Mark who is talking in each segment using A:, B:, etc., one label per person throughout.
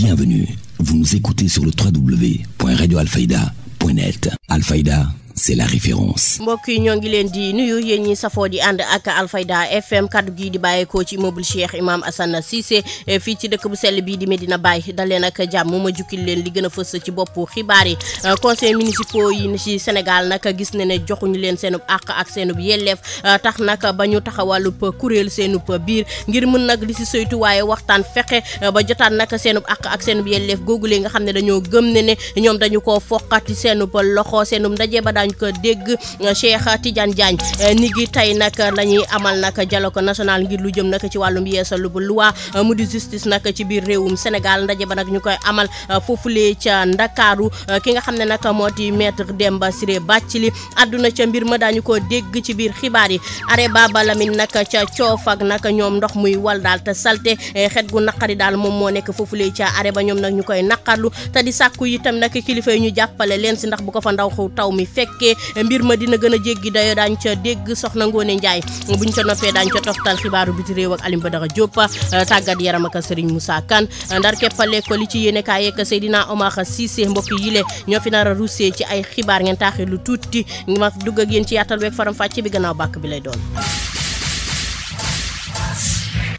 A: Bienvenue, vous nous écoutez sur le www.radioalfayda.net. Alfayda, c'est la référence.
B: mbokk yi ñoo ngi leen di nuyu yéen ñi safoo di ànd ak Alfayda FM kaddu gi di bàyyeekoo ci immeuble Cheikh Imam Assane Cissé fii ci dëkk bu sell bii di Medina Baye dal leen ak jàmm ma jukkil leen li gën a fës ci boppu xibaar yi. conseil municipaux yi ci Sénégal nag gis na ne joxuñu leen seenub àq ak seenub yelleef tax nag ba ñu taxawalub kuréel seenub biir ngir mën nag di si saytu waaye waxtaan fexe ba jotaan nag seenub àq ak seenub yelleef googulee nga xam ne dañoo gëm ne ñoom dañu koo foqati seenub loxo seenub ndaje ba dañu ko dégg Cheikh Tidiane Diagne ni gi tey nag lañuy amal nag dialogue national ngir lu jëm nag ci wàllum yeesal bu loi mu di justice nag ci biir réewum Sénégal ndaje ba nag ñu koy amal foofulee ca Ndakaaru ki nga xam ne nag moo di maître Demba Ciré Bathily àdduna ca mbir ma daañu ko dégg ci biir xibaar yi are Baba Lamine nag ca coof ak nag ñoom ndox muy wal daal te salte xet gu naqari daal moom moo nekk foofulee ca are ba ñoom nag ñu koy naqarlu te di sàkku itam nag kilifa yi ñu jàppale leen si ndax bu ko fa ndaw taw mi fekkee mbir ma dina gën a jéggi dayo daañu ca dégg soxna Ngoone Njaay buñ ca noppee daañu ca toftal xibaaru biti réew ak Alim Badara Diop tàggat yaram ak Serigne Moussa Kane ndar keppale ko li ci yéene kaay ak Seydina Omar Cissé mbokk yile ñoo fi nar a ruusee ci ay xibaar ngeen taaxee lu tuuti ma dugg ak yéen ci yaatal week faram fàcce bi gannaaw bàkk bi lay doon.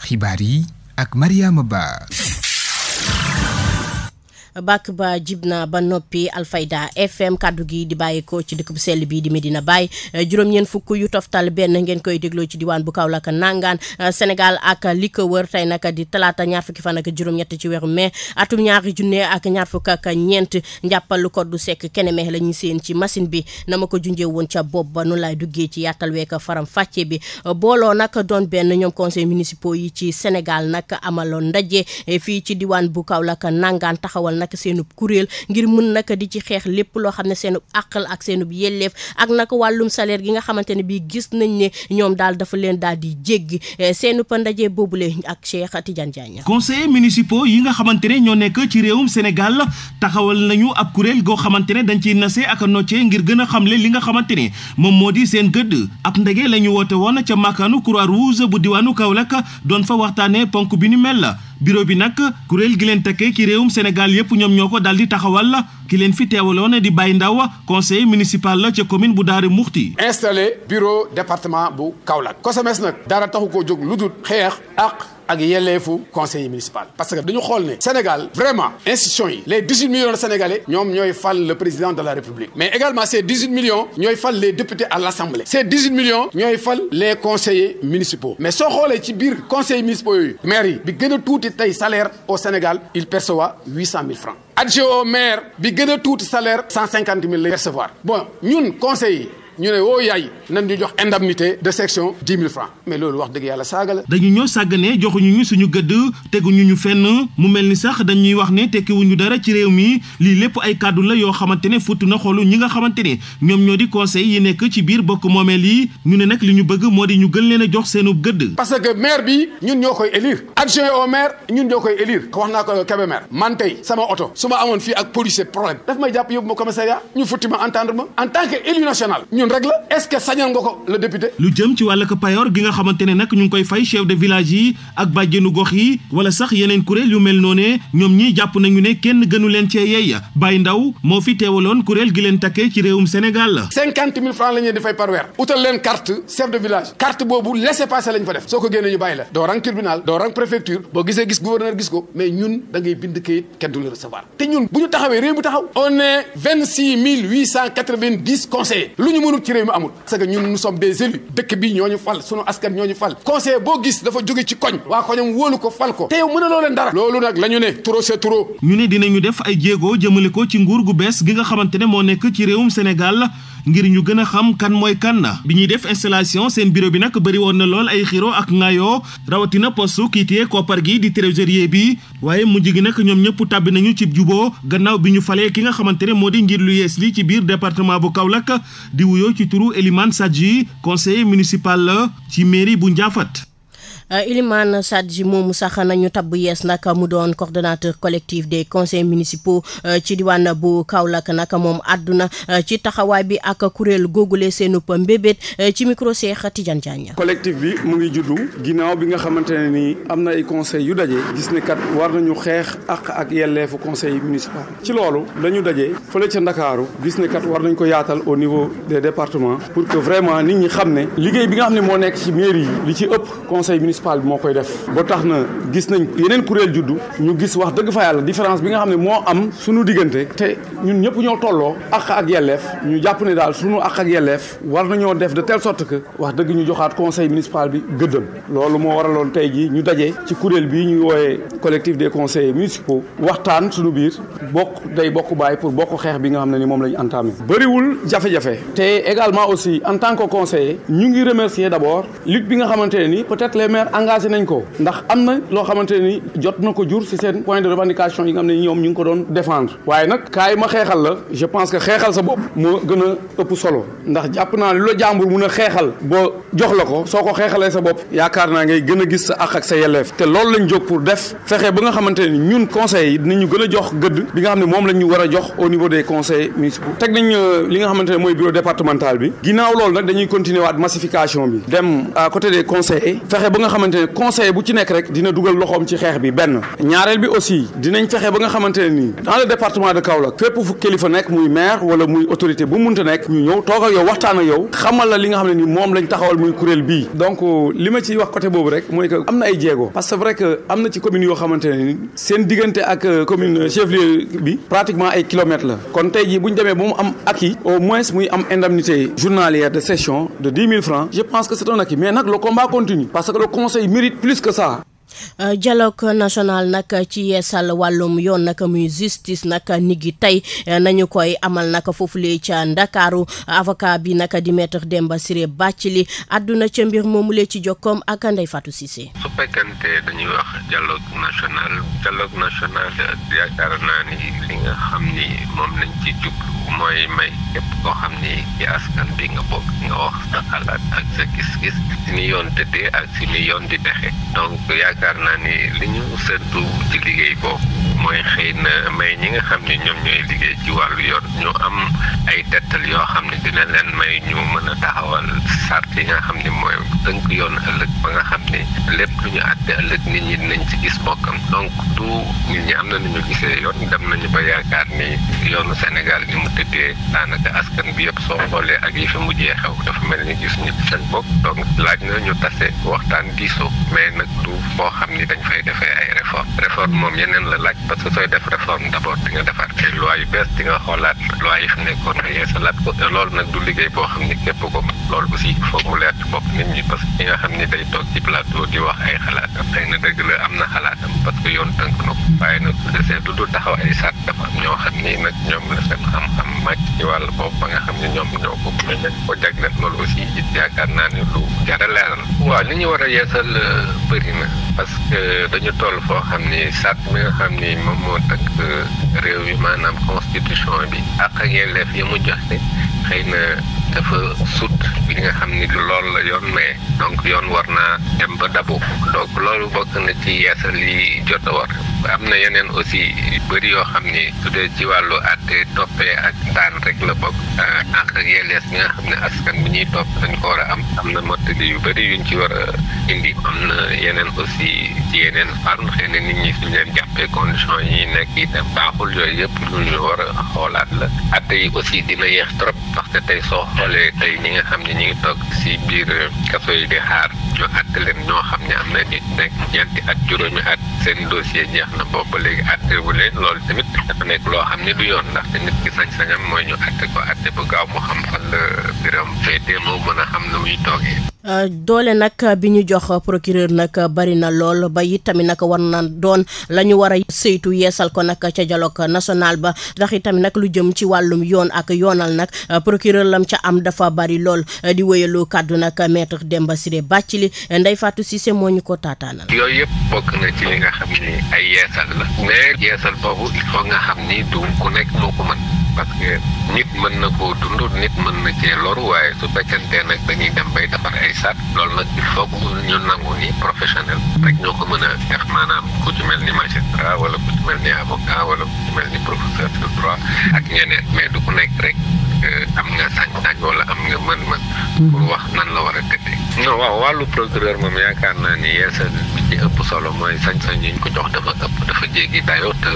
C: xibaar yi ak Mariama Ba.
B: bàkk ba jib na ba noppi Alfayda FM kaddu gi di bàyyeekoo ci dëkk bu sell bii di Medina Baye juróom-ñeent fukk yu toftal benn ngeen koy dégloo ci diwaan bu Kaolack nangaan Sénégal ak li ko wër tey nag di talaata ñaar fukki fan ak juróom-ñett ci weeru mai atum ñaari junne ak ñaar fukk ak ñeent njàppalu koddu sekk keneme la ñu seen ci machine bi na ma ko junjee woon ca bopp ba nu laay duggee ci yaatal week faram fàcce bi booloo nag doon benn ñoom conseil municipaux yi ci Sénégal nag amaloon ndaje fii ci diwaan bu Kaolack nangaan taxawal nag seenub kuréel ngir mën nag di ci xeex lépp loo xam ne seenub àqal ak seenub yelleef ak nag wàllum salaire gi nga xamante ne bii gis nañ ne ñoom daal dafa leen daal di jéggi seenub ndaje boobule ak Cheikh Tidiane Diagne.
D: conseillers municipaux yi nga xamante ne ñoo nekk ci réewum Sénégal taxawal nañu ab kuréel goo xamante ne dañ ciy nase ak nocce ngir gën a xamle li nga xamante ne moom moo di seen gëdd ab ndaje la ñu woote woon ca makaanu Croix-Rouge bu diwaanu Kaolack doon fa waxtaanee ponk bi ni mel bureau bi nag kuréel gi leen takkee ci réewum Sénégal yëpp ñoom ñoo ko daal di taxawal ki leen fi teewaloon di Baye Ndaw conseil municipal la ca commune bu Daaru Muxti
E: installé bureau département bu Kaolack COSEMES nag dara taxu koo jóg lu dul xeex ak yelleefu conseil municipal parce que dañu xool ne Sénégal vraiment institution yi les 18 millions de Sénégalais ñoom ñooy fal le président de la République mais également ces 18 millions ñooy fal les députés à l'Assemblée ces 18 millions ñooy fal les conseillers municipaux mais soo xoolee ci biir conseillers municipaux yooyu maire yi bi gën a tuuti tey salaire au Sénégal il perçoit 800 000 francs adjoint au maire bi gën a tuuti salaire 150 000 lay percevoir bon ñun conseillers ñu ne woo yaay nan ñu jox indemnité de section 10 000 francs mais loolu wax dëgg yàlla saaga la.
D: dañu ñoo sàggane joxuñu ñu suñu gëdd teguñu ñu fenn mu mel ni sax dañuy wax ne tekkiwuñu dara ci réew mi lii lépp ay kàddu la yoo xamante ne futt na xoolu ñi nga xamante ne ñoom ñoo di conseil yi nekk ci biir bokk moomeel yi ñu ne nag li ñu bëgg moo di ñu gën leen a jox seenu gëdd.
E: parce que maire bi ñun ñoo koy élire adjoint au maire ñun ñoo koy élire wax naa ko Kébémer man tey sama oto su ma amoon fii ak policier problème daf may jàpp yóbbu ma commissariat ñu futti ma entendre ma en tant que élu national rek la est-ce que sañal nga ko le député.
D: lu jëm ci wàllug payoor gi nga xamante ne nag ñu ngi koy fay chef de village yi ak bàjjenu gox yi wala sax yeneen kuréel yu mel noonee ñoom ñii jàpp nañu ne kenn gënu leen cee yey Baye Ndaw moo fi teewaloon kuréel gi leen takkee ci réewum Sénégal.
E: 50 000 francs la ñuy di fay par weer utal leen carte chef de village carte boobu laissez-passer lañ fa def soo ko génnee ñu bàyyi la doo rang tribunal doo rang préfecture boo gisee gis gouverneur gis ko mais ñun da ngay bind kayit kenn du la recevoir te ñun bu ñu taxawee réew mi taxaw on est 26 890 conseillers lu ñu mënul ci réew mi amul parce que ñun nous sommes des élus dëkk bi ñooñu fal sunu askan ñooñu fal conseiller boo gis dafa jóge ci koñ waa koñam wóolu ko fal ko te yow mën a loo leen dara loolu nag la ñu ne trop c'est trop.
D: ñu ne dinañu def ay jéego jëmale ko ci nguur gu bees gi nga xamante ne moo nekk ci réewum Sénégal ngir ñu gën a xam kan mooy kan bi ñuy def installation seen bureau bi nag bëri woon na lool ay xiro ak ŋaayoo rawatina poste kii téye koppar gi di trésorier bi waaye mujj gi nag ñoom ñëpp tàbbi nañu ci juboo gannaaw bi ñu falee ki nga xamante ne moo di ngir lu yees li ci biir département bu Kaolack di wuyoo ci turu Elimane Sadji conseiller municipal la ci mairie bu Ndiafate.
B: Ilimane Sadji moomu sax nañu tabb yees nag mu doon coordonnateur collectif des conseils municipaux ci diwaan bu Kaolack nag moom àdduna ci taxawaay bi ak kuréel googule seenub mbébét ci micro Cheikh Tidiane Diagne.
F: collectif bi mu ngi juddu ginnaaw bi nga xamante ne ni am na ay conseils yu daje gis ne kat war nañu xeex ak yelleefu conseil municipal ci loolu lañu daje fële ca Ndakaaru gis ne kat war nañ ko yaatal au niveau des départements pour que vraiment nit ñi xam ne liggéey bi nga xam ne moo nekk ci mairie yi li ci ëpp conseil municipal bi moo koy def ba tax na gis nañ yeneen kuréel juddu ñu gis wax dëgg fa yàlla différence bi nga xam ne moo am suñu diggante te ñun ñëpp ñoo tolloo ak yelleef ñu jàpp ne daal suñu ak yelleef war nañoo def de telle sorte que wax dëgg ñu joxaat conseil municipal bi gëddëm loolu moo waraloon tey jii ñu daje ci kuréel bii ñuy wooyee collectif des conseillers municipaux waxtaan suñu biir bokk baay pour bokk xeex bi nga xam ne ni moom la ñu entamé bëriwul jafe-jafe te également aussi en tant que conseiller ñu ngi remercier d'abord lutte bi nga xamante ne ni peut-être les maires engagé nañ ko ndax am na loo xamante ne ni jot na ko jur ci seen point de revendication yi nga xam ne ñoom ñu ngi ko doon défendre waaye nag kaay ma xeexal la je pense que xeexal sa bopp moo gën a ëpp solo ndax jàpp naa lu la jàmbur mun a xeexal boo jox la ko soo ko xeexalee sa bopp yaakaar naa ngay gën a gis sa ak sa yelleef te loolu lañ jóg pour def fexe ba nga xamante ne ni ñun conseils yi dinañu gën a jox gëdd bi nga xam ne moom lañ ñu war a jox au niveau des conseils municipaux teg nañ li nga xamante ne mooy bureau départemental bi ginnaaw loolu nag dañuy continuer waat massification bi dem à côté des conseillers fexe ba nga xamante ne conseiller bu ci nekk rek dina dugal loxoom ci xeex bi benn ñaareel bi aussi dinañ fexe ba nga xamante ne nii dans le département de Kaolack fépp fu kilifa nekk muy maire wala muy autorité bu munta nekk ñu ñëw toog ak yow waxtaan ak yow xamal la li nga xam ne ni moom lañ taxawal muy kuréel bii donc li ma ci wax côté boobu rek mooy que am na ay jéego parce que vrai que am na ci commune yoo xamante ne ni seen diggante ak commune chef-lieu bi pratiquement ay kilomètres la kon tey jii bu ñu demee ba mu am acquis au moins muy am indemnité journalière de session de 10 000 francs je pense que c'est un acquis mais nag le combat continue parce que le conseil mérite plus que ça.
B: Dialogue national nag ci yeesal wàllum yoon nag muy justice nag ni gi tey nañu koy amal nag foofulee ca Ndakaaru avocat bi nag di maître Demba Ciré Bathily àdduna ca mbir moomulee ci jokkoom ak Ndeye Fatou Cissé.
G: su fekkante dañuy wax dialogue national yaakaar naa ni li nga xam ni moom lañ ci jublu mooy may képp koo xam ni ci askan bi nga bokk nga wax sa xalaat ak sa gis-gis si ni yoon tëddee ak si ni yoon di dexe donc yaakaar naa ni li ñu seetlu ci liggéey boobu mooy xëy na may ñi nga xam ne ñoom ñooy liggéey ci wàllu yoon ñu am ay tettal yoo xam ne dina leen may ñu mën a taxawal sart yi nga xam ne mooy tënk yoon ëllëg ba nga xam ne lépp lu ñu àtte ëllëg nit ñi dinañ ci gis bokkam donc du nit ñi am na nu ñu gisee yoon dem nañu ba yaakaar ni yoonu Sénégal ni mu tëddee daanaka askan bi yëpp soo xoolee ak yi fi mujjee xew dafa mel ni gis ñu seen bopp donc laaj na ñu tase waxtaan diisoo mais nag du foo xam ni dañ fay defee ay réforme moom yeneen la laaj parce que sooy def réforme d'abord di nga defar ay loi yu bees di nga xoolaat loi yi fi nekkoon nga yeesalaat ko loolu nag du liggéey boo xam ni képp ko loolu aussi foog mu leer ci bopp nit ñi parce que ki nga xam ni day toog ci plateau di wax ay xalaatam xëy na dëgg la am na xalaatam parce que yoon tënk na ko waaye nag su desee du dul taxaw ay sart dafa am ñoo xam ni nag ñoom la seen xam-xam màcc ci wàll boobu ba nga xam ne ñoom ñoo ko nañ ko jagleel loolu aussi it yaakaar naa ni lu jar a leeral waaw li ñu war a yeesal bëri na parce que dañu toll foo xam ni sart mi nga xam ni moom moo tënk réew mi maanaam constitution bi ak yelleef yi mu joxe xëy na dafa sut li nga xam ni loolu la yoon mais donc yoon war naa dem ba dabu donc loolu bokk na ci yeesal yi jot a war am na yeneen aussi bëri yoo xam ni su dee ci wàllu àtte toppee ak daan rek la bokk ak yelleef bi nga xam ne askan bi ñuy topp dañ ko war a am na mottali yu bëri yuñ ci war a indi am na yeneen aussi ci yeneen fànn xëy na nit ñi suñ leen jàppee condition yi nekk itam baaxul yooyu yëpp lu ñu war a xoolaat la àtte yi aussi dina yéex trop parce que tey soo xoolee tey ñi nga xam ne ñi ngi toog si biir kaso yi di xaar ñu àtte leen ñoo xam ne am na nit nekk ñeenti at juróomi at seen dossier jeex na boobu ba léegi àtte bu leen loolu tamit dafa nekk loo xam ne du yoon ndaxte nit ki sañ-sañam mooy ñu àtte ko àtte bu gaaw mu xam fan la biram féetee moo mën a xam na muy toogee.
B: doole nag bi ñu jox procureur nag bari na lool ba it tamit nag war na doon la ñu war a saytu yeesal ko nag ca dialogue national ba ndax it tamit nag lu jëm ci wàllum yoon ak yoonal nag procureur lam ca am dafa bari lool di wéyalu kàddu nag maître Demba Ciré Bathily Ndeye Fatou Cissé moo ñu ko taataanal.
G: yooyu yëpp bokk na ci li nga xam ni ay yeesal la mais yeesal boobu il faut nga xam ni du ku nekk moo ko mën parce que nit mën na koo dund nit mën na cee loru waaye su fekkente nag dañuy dem bay defar ay sat loolu nag il faut ñu nangu ni professionnel rek ñoo ko mën a def maanaam ku ci mel ni magistrat wala ku ci mel ni avocat wala ku ci mel ni professeur de droit ak ñeneen mais du ku nekk rek am nga sañ-sañ wala am nga mën-mën pour wax nan la war a tëddee. non waaw wàllu procureur moom yaakaar naa ni yeesal bi ci ëpp solo mooy sañ-sañ yi ñu ko jox dafa ëpp dafa jéggi dayoo te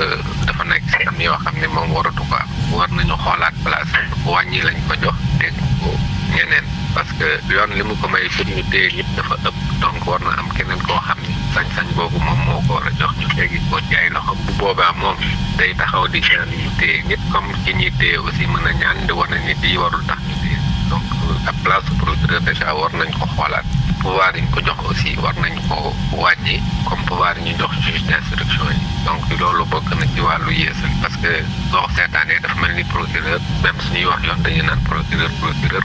G: dafa nekk si am yoo xam ne moom waratu ko am war nañu xoolaat place wàññi lañ ko jox teg ko ñeneen parce que yoon li mu ko may pour ñu téye ñëpp dafa ëpp donc war na am keneen koo xam ni sañ-sañ boobu moom moo ko war a jox ñu teggi ko ci ay loxo bu boobaa moom day taxaw di ñaan ñu téye ñëpp comme ci ñuy téye aussi mën a ñaan di wane ni di warul tax ñu téye donc à place procureur déjà war nañ ko xoolaat pouvoir yi ñu ko jox aussi war nañ ko wàññi comme pouvoir yi ñu jox juge d'instruction yi donc loolu bokk na ci wàllu yeesal parce que soo seetaanee dafa mel ni procureur même suñuy wax yoon dañuy naan procureur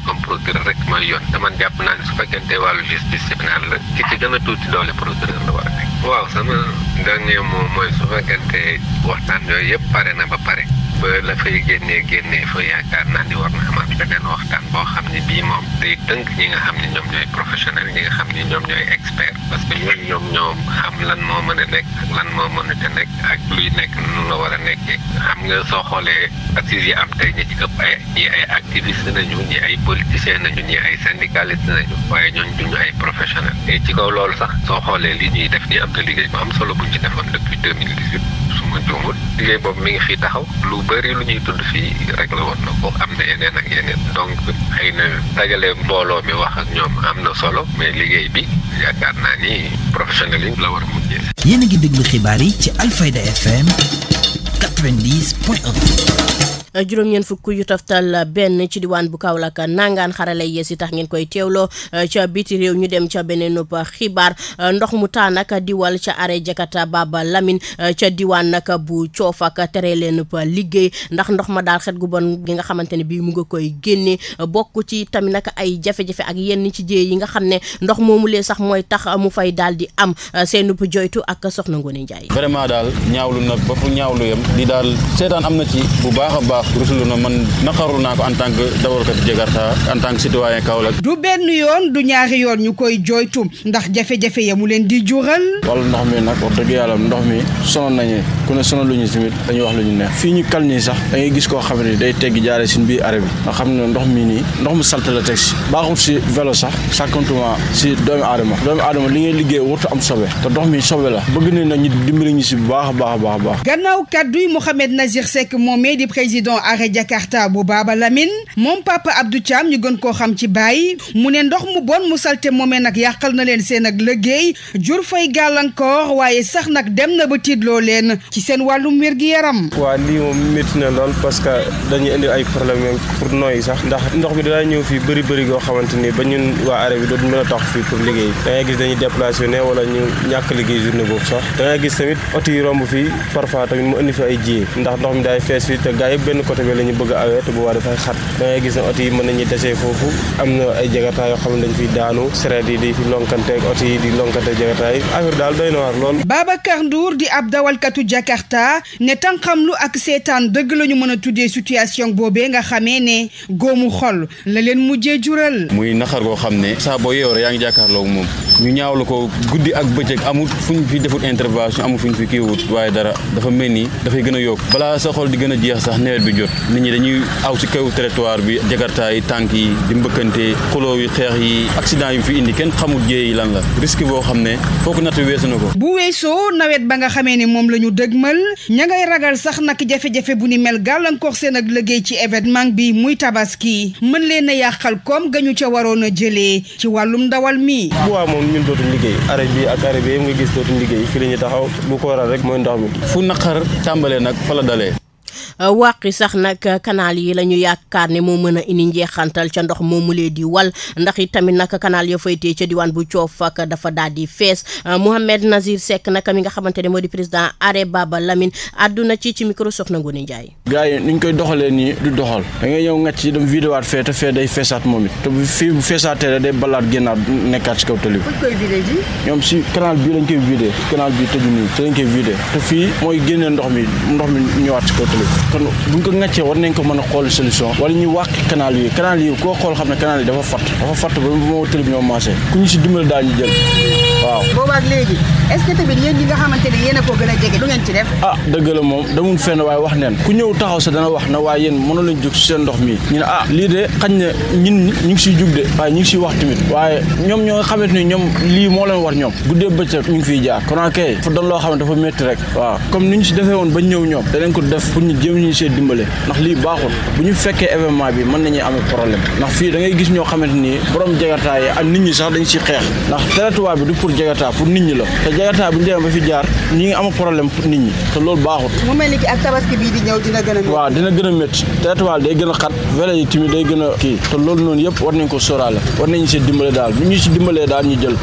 G: comme procureur rek mooy yoon te man jàpp naa ne su fekkente wàllu justice pénale la ki ci gën a tuuti doole procureur la war a nekk. waaw sama dernier mot mooy su fekkente waxtaan yooyu yëpp pare na ba pare ba la fay génnee fa yaakaar naa ni war na amaat beneen waxtaan boo xam ne bii moom day tënk ñi nga xam ne ñoom ñooy professionnel ñi nga xam ne ñoom ñooy expert parce que ñoom xam lan moo mën a nekk ak lan moo mënut a nekk ak luy nekk nu la war a nekkee xam nga soo xoolee assises yi am tey ñi ci ëpp ñi ay activiste nañu ñi ay politiciens nañu ñi ay syndicalistes nañu waaye ñooñu duñu ay professionnel et ci kaw loolu sax soo xoolee li ñuy def ni am na liggéey bu am solo buñ ci defoon depuis 2018 su ma juumul liggéey boobu mi ngi fii taxaw lu bëri lu ñuy tudd fii rek la woon na ko am na yeneen ak yeneen donc xëy na dajale mbooloo mi wax ak ñoom am na solo mais liggéey bi yaakaar naa ni professionnel yi la war a mujjee.
A: yéen a ngi déglu xibaar yi ci Alfayda FM 90.1.
B: juróom-ñeent fukk yu toftal benn ci diwaan bu Kaolack nangaan xarala yees yi tax ngeen koy teewloo ca biti réew ñu dem ca beneen xibaar ndox mu taa nag diwal ca arrêt Jakarta Baba Lamine ca diwaan nag bu coof ak tere leen liggéey ndax ndox ma daal xet gu bon gi nga xamante ne bii mu nga koy génne bokk ci tamit nag ay jafe-jafe ak yenn ci jéey yi nga xam ne ndox moomulee sax mooy tax mu fay daal di am seen joytu ak soxna Ngoné Ndiaye.
H: vraiment daal ñaawlu nag ba fu ñaawlu yem di daal seetaan am na ci bu baax a baax. rusulu na man naqarlu naa ko en tant que dawalkat Jakarta en tant que citoyen Kaolack.
I: du benn yoon du ñaari yoon ñu koy jooytu ndax jafe-jafe ya mu leen di jural.
F: wala ndox mi nag wax dëgg yàlla ndox mi sonal nañu ku ne sonal lu ñu tamit dañuy wax lu ñu neex fii ñu kal nii sax da ngay gis koo xam ne day teggi jaaree si biir arrêt bi nga xam ne ndox mi nii ndox mu salte la teg si baaxul si vélo sax sàkkantuma si doomu aadama li ngay liggéey warut am sobe te ndox mi sobe la bëgg nañ nag ñu dimbali ñu si bu baax a baax.
I: gannaaw kàddu yi Mouhamed Nazir Seck moomee di président arrêt Jakarta bu Baba Lamine moom Papa Abdou Thiam ñu gën koo xam ci Baye mu ne ndox mu bon mu salte moomee nag yàqal na leen seen ak liggéey jur fay gàllankoor waaye sax nag dem na ba tiitloo leen ci seen wàllum wér-gi-yaram.
J: waa lii moom métti na lool parce que dañuy indi ay problème pour nooyi sax ndax ndox bi danaa ñëw fii bëri goo xamante ni ba ñun waa arrêt bi dootuñu mën a tax fii pour liggéey da ngay gis dañuy déplacé ne wala ñu ñàkk liggéey journée boobu sax da ngay gis tamit oto yi romb fii parfois tamit mu indi fi ay jiyee ndax ndox mi daay fees fii te gaa yëpp benn côté bi la ñu bëgg a awee te bu waa dafay xat da ngay gis ne oto yi mën nañuy desee foofu am na ay Jakarta yoo xam ne dañ fiy daanu sereet yi di fi lonkanteeg oto yi di lonkante Jakarta yi affaire daal doy na waar lool.
I: Babacar Ndour di ab dawalkatu Jakarta ne tànqamlu ak seetaan dëgg la ñu mën a tuddee situation boobee nga xamee ne góomu xol la leen mujjee jural.
H: muy naxar goo xam ne saa boo yeewoo yaa ngi jàkkaarloo moom ñu ñaawlu ko guddi ak bëccëg amul fu ñu fi defut intervention amul fu ñu fi kiiwut waaye dara dafa mel ni dafay gën a yokk balaa sa xol di gën a jeex sax nawet bi jot nit ñi dañuy aw ci kaw territoire bi Jakarta yi tànk yi di mbëkkante xuloo yi xeex yi accident yu fi indi kenn xamul jéey yi lan la risque boo xam ne foo ko natt weesu na ko.
I: bu weesoo nawet ba nga xamee ne moom la ñu dëgmal ña ngay ragal sax nag jafe-jafe bu ni mel gàllankoor seen ak liggéey ci événement bi muy tabaski mën leen a yàqal koom gañu ca waroon a jëlee ci wàllum ndawal mi.
J: bu waa moom ñun dootuñ liggéey arrêt bi ak arrêt bi nga gis dootuñ liggéey fi la ñu taxaw bu ko waral rek mooy ndox mi.
H: fu naqar tàmbalee nag fa la dalee.
B: wàqi sax nag canal yi la ñu yaakaar ne moo mën a indi njeexantal ca ndox moomu lee di wal ndax it tamit nag canal ya faytee ca diwaan bu coof ak dafa daal di fees Mouhamed Nazir Seck nag mi nga xamante ne moo di président arrêt Baba Lamine àdduna ci micro Soxna Ngoné Ndiaye.
F: gars yi ni ñu koy doxalee nii du doxal da ngay ñëw ngàcc ci dem vidéowaat fee te fee day feesaat moom it te bu fii bu feesaatee day balaat génnaat nekkaat ci kaw tali bi.
I: koy vidé ji.
F: ñoom si canal bii lañ koy vidé canal bi tëju nii te lañ koy vidé te fii mooy génnee ndox mi ñëwaat ci kaw tali bi.
J: kon buñ ko ŋàccee war nañ ko mën a xool solution wala ñu wàq canal yi koo xool xam ne canal yi dafa fatt ba moo tëlib ñoo marché ku ñu si dimbali daal ñu jël waaw.
I: boobaak léegi est-ce que tamit yéen ñi nga xamante ne yéen a ko gën a jege lu ngeen ci def.
J: dëgg la moom damul fenn waaye wax neen ku ñëw taxaw sa dana wax na waaye yéen mënoo lañ jóg si seen ndox mi ñu ne lii de xañ na ñun ñu ngi siy jug de waaye ñu ngi siy wax tamit waaye ñoom ñoo nga xamante ni ñoom lii moo leen war ñoom guddee bëccëg ñu ngi fiy jaar kon kay fa doon loo xam ne dafa métti rek waaw comme ni ñu si defee woon ba ñëw ñoom danañ ko def pour ñu jéem ñu see dimbale ndax lii baaxul bu ñu fekkee événement bi mën nañuy amee problème ndax fii da ngay gis ñoo xamante ni borom Jakarta yi ak nit ñi sax dañ si xeex ndax territoire bi du pour Jakarta pour nit ñi la te Jakarta bu ñu demee ba fi jaar ñi ngi am problème pour nit ñi te loolu baaxul.
I: mu mel ni ki ak tabaski bii di ñëw dina gën a métti.
J: waaw dina gën a métti territoire day gën a xat vélo yi tamit day gën a kii te loolu noonu yëpp war nañ ko sóoraale war nañu si dimbale daal bu ñu si dimbalee daal ñu jël.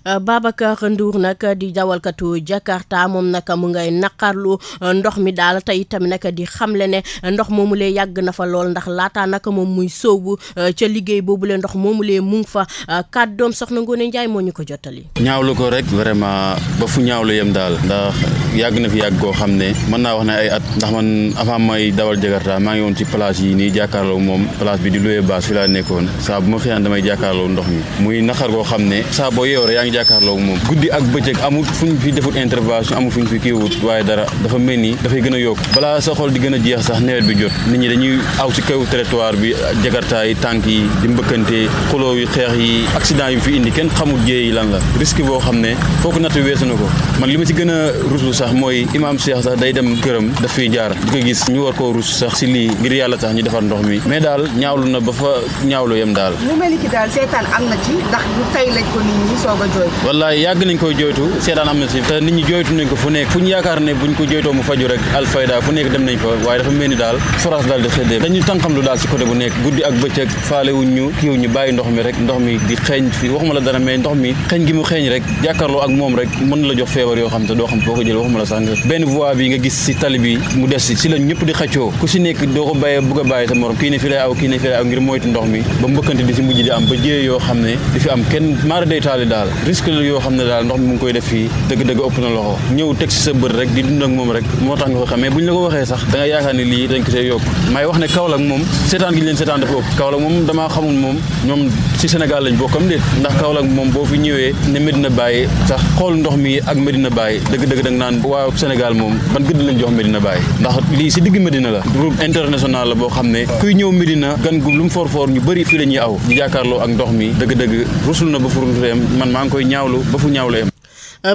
B: Babacar Ndour nag di dawalkatu Jakarta moom nag mu ngay naqarlu ndox mi daal tey tamit nag di xamle ne ndox moomulee yàgg na fa lool ndax laataa nag moom muy sóobu ca liggéey boobule ndox moomulee mu ngi fa kàddoom soxna Ngoné Ndiaye moo ñu ko jottali.
H: ñaawlu ko rek vraiment ba fu ñaawlu yem daal ndax yàgg na fi yàgg koo xam ne mën naa wax ne ay at ndax man avant may dawal Jakarta maa ngi woon ci place yi nii jàkkaarloo moom place bi di loué base fi laa nekkoon saa bu ma xëyaan damay jàkkaarloo ndox mi muy naqar koo xam ne saa boo yeewoo yaa ngi jàkkaarloo moom guddi ak bëccëg amul fu ñu fi defut intervention amul fu ñu fi kiiwut waaye dara dafa mel ni dafay gën a yokk balaa sa xol di gën a jeex sax nawet bi jot nit ñi dañuy aw ci kaw territoire bi Jakarta yi tànk yi di mbëkkante xuloo yi xeex yi accident yu fi indi kenn xamul jéey yi lan la risque boo xam ne foo ko natt weesu na ko man li ma ci gën a ruslu sax mooy imam Cheikh sax day dem këram daf fiy jaar di ko gis ñu war koo rus sax si lii ngir yàlla tax ñu defar ndox mi mais daal ñaawlu na ba fa ñaawlu yem daal
I: mu mel ni ki daal seetaan am na ci ndax du tey lañ ko nit ñi soog a jooy.
H: wallaay yàgg nañ koy jooytu seetaan am na si te nit ñi jooytu nañ ko fu nekk fu ñu yaakaar ne buñ ko jooytoo mu faju rek Alfayda fu nekk dem nañ fa waaye dafa mel ni daal forage daal di xëddee dañu tànqamlu daal si côté bu nekk guddi ak bëccëg faale wuñ ñu kiiw ñu bàyyi ndox mi rek ndox mi di xeeñ fi waxuma la dara mais ndox mi xeeñ gi mu xeeñ rek jàkkaarloo ak moom rek mën la jox feebar yoo xam te doo xam foo ko jël waxuma la sax nga benn voie bi nga gis si tali bi mu des si la ñëpp di xëccoo ku si nekk doo ko bàyyee bëgg a bàyyi sa morom kii ne fi lay aw kii ne fi lay aw ngir moytu ndox mi ba mbëkkante di si mujj di am ba jiyee yoo xam ne di fi am kenn maara day taali daal risque la yoo xam ne daal ndox mi mu ngi koy def fii dëgg-dëgg ëpp na loxo ñëw teg si sa bët rek di dund ak moom rek moo tax nga ko xam mais buñ la ko waxee sax da nga yaakaar ne lii dañ ko see yokk may wax ne Kaolack moom seetaan gi ñu leen seetaan dafa ëpp Kaolack moom damaa xamul moom ñoom si Sénégal lañ bokkam déet ndax Kaolack moom boo fi ñëwee ne Medina Baye sax xool ndox mi ak Medina Baye dëgg-dëgg da nga naan waa Sénégal moom ban gëdd lañ jox Medina Baye ndax lii si digg Medina la route international la boo xam ne kuy ñëw Medina gan gu lu mu for ñu bëri fii la ñuy aw di jàkkaarloo ak ndox mi dëgg-dëgg rusul na ba fu rusul yem man maa ngi koy ñaawlu ba fu ñaawlu yem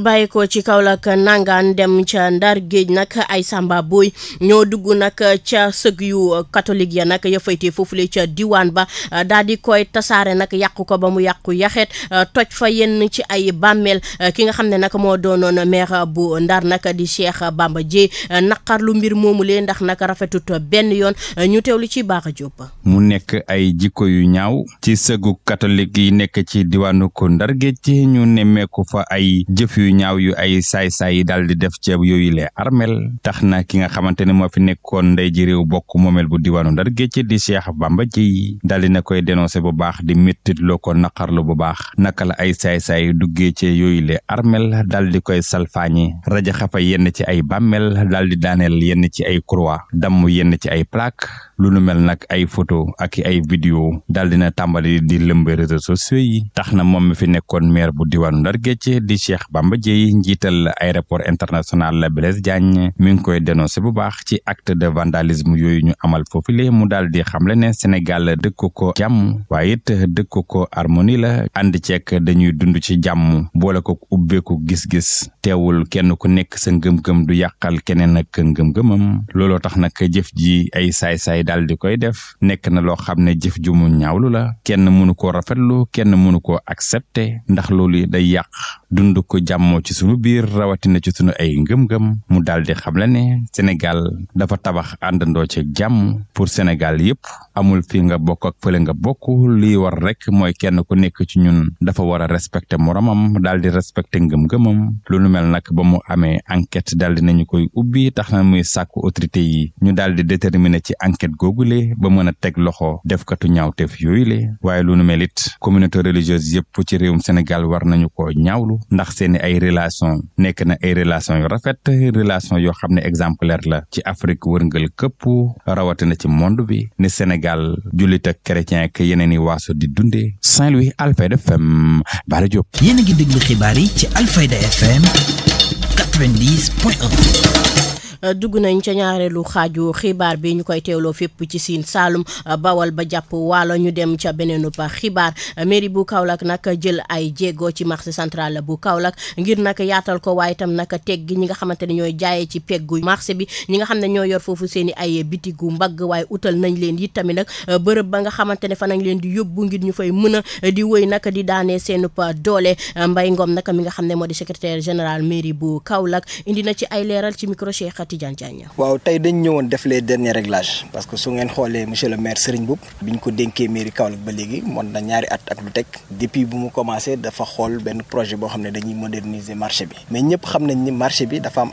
B: bàyyi ko ci Kaolack nangaan dem ca Ndar géej nag ay Samba Boy ñoo dugg nag ca sëg yu catholique ya nag ya faytee foofule ca diwaan ba daal di koy tasaare nag yàqu ko ba mu yàqu yaxeet toj fa yenn ci ay bàmmeel ki nga xam ne nag moo doonoon maire bu Ndar nag di Cheikh Bamba Dièye naqarlu mbir moomulee ndax nag rafetut benn yoon ñu teewlu ci Baaxa Jóob
K: mu nekk ay jikko yu ñaaw ci sëgu catholique yi nekk ci diwaanu ko Ndar géej ñu nemmeeku fa ay jëf yu ñaaw yu ay saay-saay yi daal di def ceeb yooyu le armel tax na ki nga xamante ne moo fi nekkoon ndey ji réew bokk moomeel bu diwaanu Ndar géej di Cheikh Bamba Dièye daal di na koy dénoncé bu baax di méttit loo ko naqarlu bu baax naka la ay saay-saay yu duggee ci yooyu le armel daal di koy salfaañi rajaxa fa yenn ci ay bàmmeel daal di daaneel yenn ci ay croix damm yenn ci ay plaque lu nu mel nag ay photo ak ay vidéo daal dina tàmbali di lëmbe réseaux sociaux yi tax na moom mi fi nekkoon maire bu diwaanu Ndar géej di Cheikh Bamba Dièye njiital aéroport international la Blaise Diagne mi ngi koy dénoncé bu baax ci acte de vandalisme yooyu ñu amal foofule mu daal di xamle ne Sénégal dëkk ko jàmm waaye it dëkk ko harmonie la ànd ceek dañuy dund ci jàmm boole ko ubbeeku gis-gis teewul kenn ku nekk sa ngëm-ngëm du yàqal keneen ak ngëm-ngëmam looloo tax nag jëf ji ay saay-saay daal di koy def nekk na loo xam ne jëf ju mu ñaawlu la kenn mënu koo rafetlu kenn mënu koo accepter ndax loolu day yàq dund ko jàmmoo ci sunu biir rawatina ci sunu ay ngëm-ngëm mu daal di xamle ne Sénégal dafa tabax àndandoo ci jàmm pour Sénégal yépp amul fi nga bokk ak fële nga bokk lii war rek mooy kenn ku nekk ci ñun dafa war a respecter moromam daal di respecter ngëm-ngëmam lu nu mel nag ba mu amee enquête daal di nañu koy ubbi tax na muy sàkku autorité yi ñu daal di déterminer ci enquête googule ba mën a teg loxo defkatu ñaawteef yooyu le waaye lu nu mel it communauté religieuse yëpp ci réewum Sénégal war nañu ko ñaawlu ndax seeni ay relation nekk na ay relation yu rafet relation yoo xam ne exemplaire la ci Afrique wërngal këpp rawatina ci monde bi ni Sénégal jullit ak chrétien ak yeneen i waaso di dundee. Saint-Louis, Alfayda FM, Bara Diop.
A: yéen a ngi déglu xibaar yi ci Alfayda FM 90.1.
B: dugg nañ ca ñaareelu xaaju xibaar bi ñu koy teewloo fépp ci Sine Saalum Bawal ba jàpp Waalo ñu dem ca beneenu ba xibaar mairie bu Kaolack nag jël ay jéego ci marché central bu Kaolack ngir nag yaatal ko waaye itam nag teg gi ñi nga xamante ne ñooy jaayee ci peggu marché bi ñi nga xam ne ñoo yor foofu seen i ay bitigu mbagg waaye utal nañ leen it tamit nag bërëb ba nga xamante ne fa nañ leen di yóbbu ngir ñu fay mën a di wëy nag di daanee seen doole. Mbaye Ngom nag mi nga xam ne moo di secrétaire général mairie bu Kaolack indi na ci ay leeral ci micro Cheikh
L: waaw tey dañ ñëwoon def les derniers réglages parce que su ngeen xoolee monsieur le maire Serigne Mboup bi ñu ko dénkee mairie Kaolack ba léegi mën na ñaari at ak lu teg depuis bu mu commencé dafa xool benn projet boo xam ne dañuy moderniser marché bi mais ñëpp xam nañ ni marché bi dafa am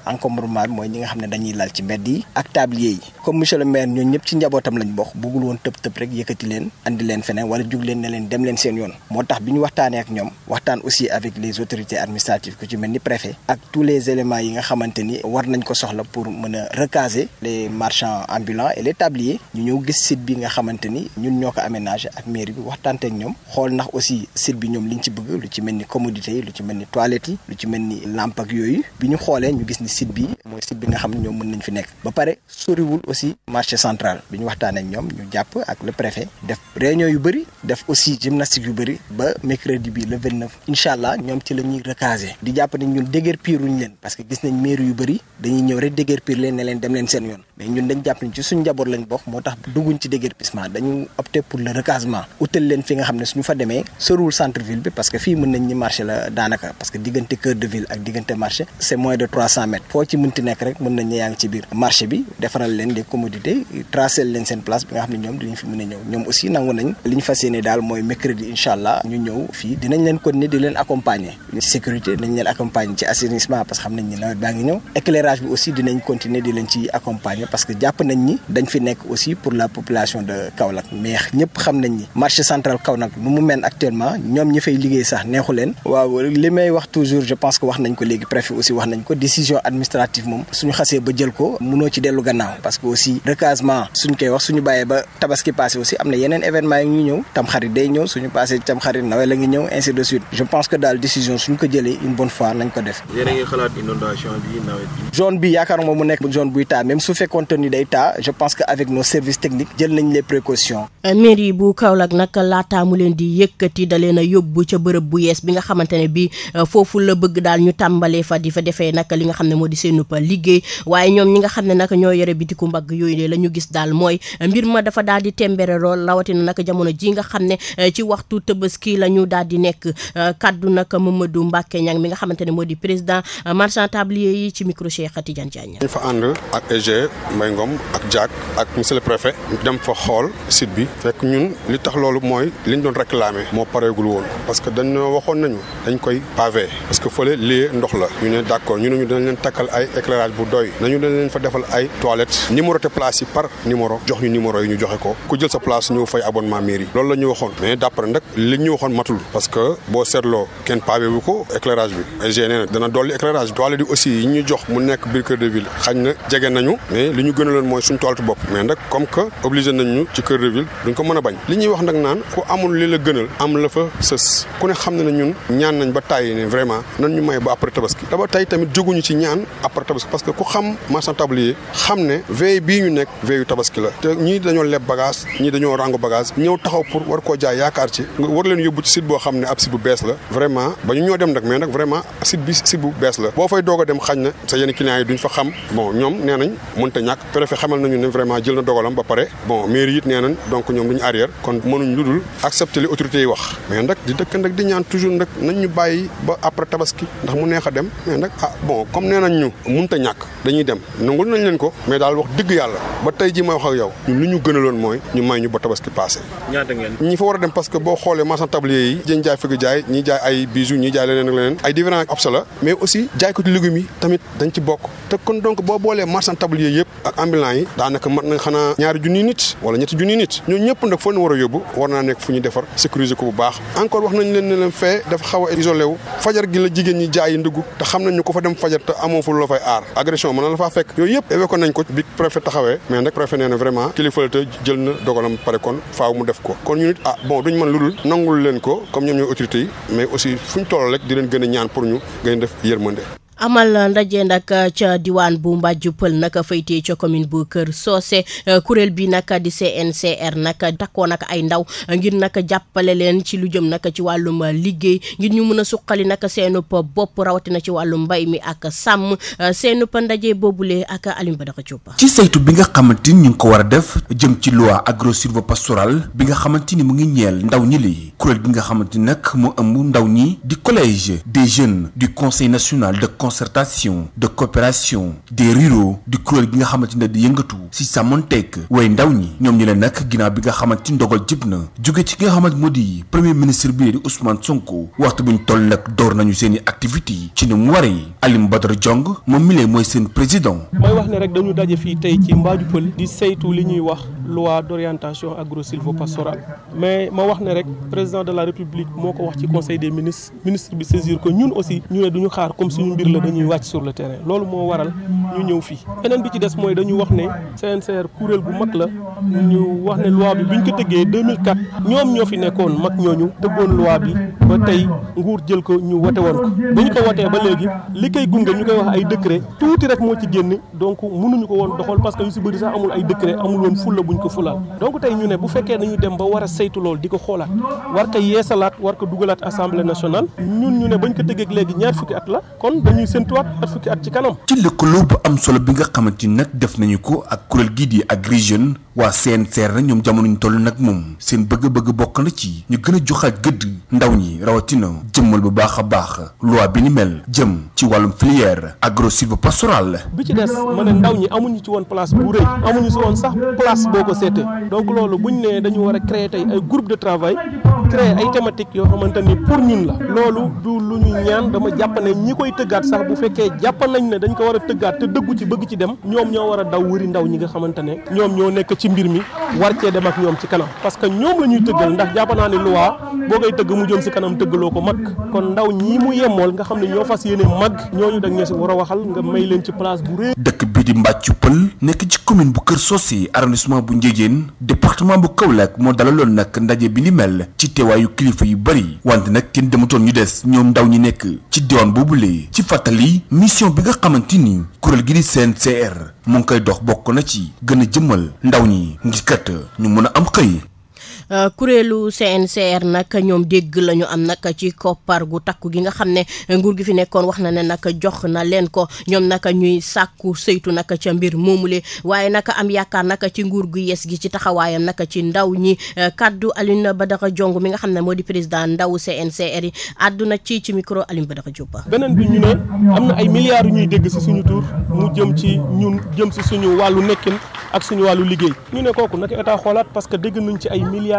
L: encombrement bi mooy ñi nga xam ne dañuy lal ci mbedd yi ak tablier yi comme monsieur le maire ñooñu ñëpp ci njabootam lañ bokk bëggul woon tëb rek yëkkati leen andi leen feneen wala jug leen ne leen dem leen seen yoon moo tax bi ñu waxtaanee ak ñoom waxtaan aussi avec les autorités administratives ku ci mel ni préfet ak tous les éléments yi nga xamante ni war nañ ko soxla pour mën a recaser les marchands ambulants et les tabliers ñu ñëw gis site bi nga xamante ni ñun ñoo ko aménagé ak mairie bi waxtaante ak ñoom xool ndax aussi site bi ñoom liñ ci bëgg lu ci mel ni commodité yi lu ci mel ni toilettes yi lu ci mel ni lampe ak yooyu bi ñu xoolee ñu gis ni site bi mooy site bi nga xam ne ñoom mën nañ fi nekk ba pare soriwul aussi marché central bi ñu waxtaanee ak ñoom ñu jàpp ak le préfet def réunion yu bëri def aussi gymnastique yu bëri ba mercredi bi le 29 incha allah ñoom ci la ñuy recaser di jàpp ne ñun déguerpiruñ leen parce que gis nañ mairie yu bëri dañuy ñëw rek déguerpir leen ne leen dem leen seen yoon mais ñun dañ jàpp ni ci suñu njaboot lañ bokk moo tax dugguñ ci déguerpissement dañu opté pour le recasement utal leen fi nga xam ne suñu fa demee soriwul centre ville bi parce que fii mën nañ ñi marché la daanaka parce que diggante cœur de ville ak diggante marché c'est moins de 300 mètres foo ci mënti nekk rek mën nañ ñi yaa ngi ci biir marché bi defaral leen des commodités tracer leen seen place bi nga xam ne ñoom dinañ fi mën a ñëw ñoom aussi nangu nañ li ñu fas yéene daal mooy mercredi incha allah ñu ñëw fii dinañ leen continuer di leen accompagner ci sécurité dinañ leen accompagner ci assainissement parce que xam nañ ni nawet baa ngi ñëw éclairage bi aussi dinañ continuer di leen ci accompagner parce que jàpp nañ ni dañ fi nekk aussi pour la population de Kaolack mais ñëpp xam nañ ni marché central Kaolack nu mu mel actuellement ñoom ñi fay liggéey sax neexu leen waaw li may wax toujours je pense que wax nañ ko léegi préfet aussi wax nañ ko décision administrative moom suñu xasee ba jël ko mënoo ci dellu gannaaw parce que aussi recasement suñ koy wax suñu bàyyee ba tabaski passé aussi am na yeneen événement yi ñu ñëw tamxarit day ñëw suñu passé tamxarit nawet la ngi ñëw ainsi de suite je pense que daal décision suñ ko jëlee une bonne fois nañ ko def.
J: yéen a ngi xalaat inondation bi nawet bi.
L: zone bi yaakaar moom mu nekk zone buy taa même su fekkoon ni day taa je pense que avec nos services techniques jël nañ les précautions.
B: mairie bu Kaolack nag laataa mu leen di yëkkati da leen a yóbbu ca bërëb bu yees bi nga xamante ne bi foofu la bëgg daal ñu tàmbalee fa di fa defee nag li nga xam ne moo di seen liggéey waaye ñoom ñi nga xam ne nag ñoo yore bitiku mbagg yooyu de la ñu gis daal mooy mbir ma dafa daal di tembere lool rawatina nag jamono ji nga xam ne ci waxtu Tabaski la ñu daal di nekk kaddu nag Mamadou Mbacké Niang mi nga xamante ne moo di président marchand tablier yi ci micro Cheikh Tidiane Diagne.
M: ñu fa ànd ak EG Mbaye Ngom ak Diack ak monsieur le préfet dem fa xool site bi fekk ñun li tax loolu mooy liñ doon réclamer moo pareegul woon parce que dañoo waxoon nañu dañ koy pavé parce que fële lii ndox la ñu ne d'accord ñu ne ñu dañ leen takkal ay éclairage bu doy nañu dañ leen fa defal ay toilettes numéroté place yi par numéro jox ñu numéro yi ñu joxe ko ku jël sa place ñëw fay abonnement mairie loolu la ñu waxoon mais d'après nag li ñu waxoon matul parce que boo seetloo kenn pavé wu ko éclairage bi EG nee na dana dolli éclairage toilette yi aussi yi ñu jox mu nekk biir cœur de ville xañ na jege nañu mais li ñu gënaloon mooy suñu toilette bopp mais nag comme que obligé nañ ñu ci cœur de ville duñ ko mën a bañ li ñuy wax nag naan ku amul li la gënal am la fa sës ku ne xam ne na ñun ñaan nañ ba tàyyi ne vraiment nan ñu may ba après tabaski da ba tey tamit jóguñu ci ñaan après tabaski parce que ku xam marchand tablier xam ne veille bii ñu nekk veille yu tabaski la te ñii dañoo leb bagage ñii dañoo rango bagage ñëw taxaw pour war koo jaay yaakaar ci nga war leen yóbbu ci site boo xam ne ab site bu bees la vraiment ba ñu ñoo dem nag mais nag vraiment site bi site bu bees la boo fay doog a dem xañ na sa yenn clients yi duñ fa xam bon ñoom nee nañ mënta ñàkk préfet xamal nañu ne vraiment jël na dogalam ba pare bon mairie it nee nañ donc ñoom duñu arrière kon mënuñ lu dul accepter li autorités yi wax mais nag di dëkk nag di ñaan toujours nag nañ ñu bàyyi ba après tabaski ndax mu neex a dem mais nag bon comme nee nañ ñu mënta ñàkk dañuy dem nangul nañ leen ko mais daal wax dëgg yàlla ba tey ji may wax ak yow ñun li ñu gënaloon mooy ñu may ñu ba tabaski passé
J: ñaata ngeen
M: ñi fa war a dem parce que boo xoolee marchand tablier yi jën jaay fëgg jaay ñi jaay ay bijoux ñi jaay leneen ak leneen ay différents absa la mais aussi jaay ko ci légumes yi tamit dañ ci bokk te kon donc boo boolee marchand tablier yëpp ak ambulants yi daanaka mat na xanaa ñaari junniy nit wala ñetti junniy nit ñoo ñëpp nag foo ñu war a yóbbu war naa nekk fu ñu defar sécuriser ko bu baax encore wax nañ leen ne leen fee dafa xaw a isolé wu fajar gi la jigéen ñi jaay yi ndugg te xam nañ ñu ko fa dem fajar te amoo fu la fay aar agression mën na la faa fekk yooyu yëpp évoqué nañ ko bi préfet taxawee mais nag préfet nee na vraiment kilifa la te jël na dogalam pare kon faaw mu def ko kon ñu nit bon duñ mën lu dul nangul leen ko comme ñoom ñooy autorités yi mais aussi fu ñu toll rek di leen gën a ñaan pour ñu gën a def yërmande.
B: amal ndaje nag ca diwaan bu Mbàjju Pël nag faytee ca commune bu Kër Socé kuréel bi nag di CNCR nag takkoo nag ay ndaw ngir nag jàppale leen ci lu jëm nag ci wàllum liggéey ngir ñu mën a suqali nag seenub bopp rawatina ci wàllum mbay mi ak sàmm seenub ndaje boobule ak Alioune Badara Diop.
N: ci saytu bi nga xamante ni ñu ngi ko war a def jëm ci loi agro-sylvo-pastorale bi nga xamante ni mu ngi ñeel ndaw ñi li kuréel bi nga xamante ni nag mu ëmb ndaw ñi di collège des jeunes du conseil national de concertation de coopération des ruraux di kuréel gi nga xamante ne di yëngatu si sàmmonteeg way ndaw ñi ñoom ñi leen nag ginnaaw bi nga xamante ni ndogal jib na jóge ci ki nga xamante moo di premier ministre bi di Ousmane Sonko waxtu buñ toll nag door nañu seen i activité ci ni mu waree Alioune Badara Diong moom mi lee mooy seen président.
O: mooy wax ne rek dañu daje fii tey ci Mbàjju Pël di saytu li ñuy wax loi d'orientation agro-sylvo-pastorale mais ma wax ne rek président de la république moo ko wax ci conseil des ministres ministre bi saisir ko ñun aussi ñu ne duñu xaar comme suñu mbir la dañuy wàcc sur le terrain loolu moo waral ñu ñëw fii beneen bi ci des mooy dañu wax ne CNCR kuréel gu mag la ñu wax ne loi bi biñ ko tëggee 2004 ñoom ñoo fi nekkoon mag ñooñu tëggoon loi bi ba tey nguur jël ko ñu wote woon ko ba ñu ko wotee ba léegi li koy gunge ñu koy wax ay décret tuuti rek moo ci génn donc mënuñu ko woon doxal parce que yu si bëri sax amul ay décret amul woon fulla buñ ko fulaal donc tey ñu ne bu fekkee dañu dem ba war a saytu loolu di ko xoolaat war ko yeesalaat war ko dugalaat assemblée nationale ñun ñu ne bañ ko tëggeeg léegi ñaar fukki at la kon dañuy séntuwaat ñaar fukki at ci kanam.
N: ci lëkkaloo bu am solo bi nga xamante ni nag def nañu ko ak kuréel gii di Agri Jeunes waa CNCR nag ñoom jamono ñu toll nag moom seen bëgg-bëgg bokk na ci ñu gën a joxaat gëdd ndaw ñi rawatina jëmmal bu baax a baax loi bi ni mel jëm ci wàllum filière agro-sylvo-pastorale.
O: bi ci des ma ne ndaw ñi amuñu ci woon place bu rëy amuñu si woon sax place boo ko seetee donc loolu buñ ne dañu war a créer tey ay groupe de travail créer ay thématiques yoo xamante ni pour ñun la loolu du lu ñu ñaan dama jàpp ne ñi koy tëggaat sax bu fekkee jàpp nañ ne dañ ko war a tëggaat te dëggu ci bëgg ci dem ñoom ñoo war a daw wëri ndaw ñi nga xamante ne ñoom ñoo nekk ci mbir mi war cee dem ak ñoom ci kanam parce que ñoom la ñuy tëggal ndax jàpp naa ne loi boo koy tëgg mu jëm si kanam tëggaloo ko mag kon ndaw ñi mu yemool nga xam ne ñoo fas yéene mag ñooñu dag ñoo si war a waxal nga may leen ci place bu rëy.
N: dëkk bii di Mbàjju Pël nekk ci commune bu Kër Socé arrondissement bu Ndiédiène département bu Kaolack moo dalaloon nag ndaje bi ni mel ci teewaayu kilifa yu bari wante nag kenn dematoon ñu des ñoom ndaw ñi nekk ci diwaan boobule ci fàttali mission bi nga xamante ni kuréel gi di CNCR mu ngi koy dox bokk na ci gën a jëmmal ndaw ñi ngir kat ñu mën a am xëy.
B: kuréelu CNCR nag ñoom dégg lañu am nag ci koppar gu takku gi nga xam ne nguur gi fi nekkoon wax na ne nag jox na leen ko ñoom nag ñuy sàkku saytu nag ca mbir moomule waaye nag am yaakaar nag ci nguur gu yes gi ci taxawaayam nag ci ndaw ñi kaddu Alioune Badara Diong mi nga xam ne moo di président ndaw CNCR yi àdduna ci micro Alioune Badara Diop.
O: beneen bi ñu ne am na ay milliards yu ñuy dégg si suñu tur mu jëm ci ñun jëm si suñu wàllu nekkin ak suñu wàllu liggéey ñu ne kooku nag état xoolaat parce que dégg nañ ci ay milliards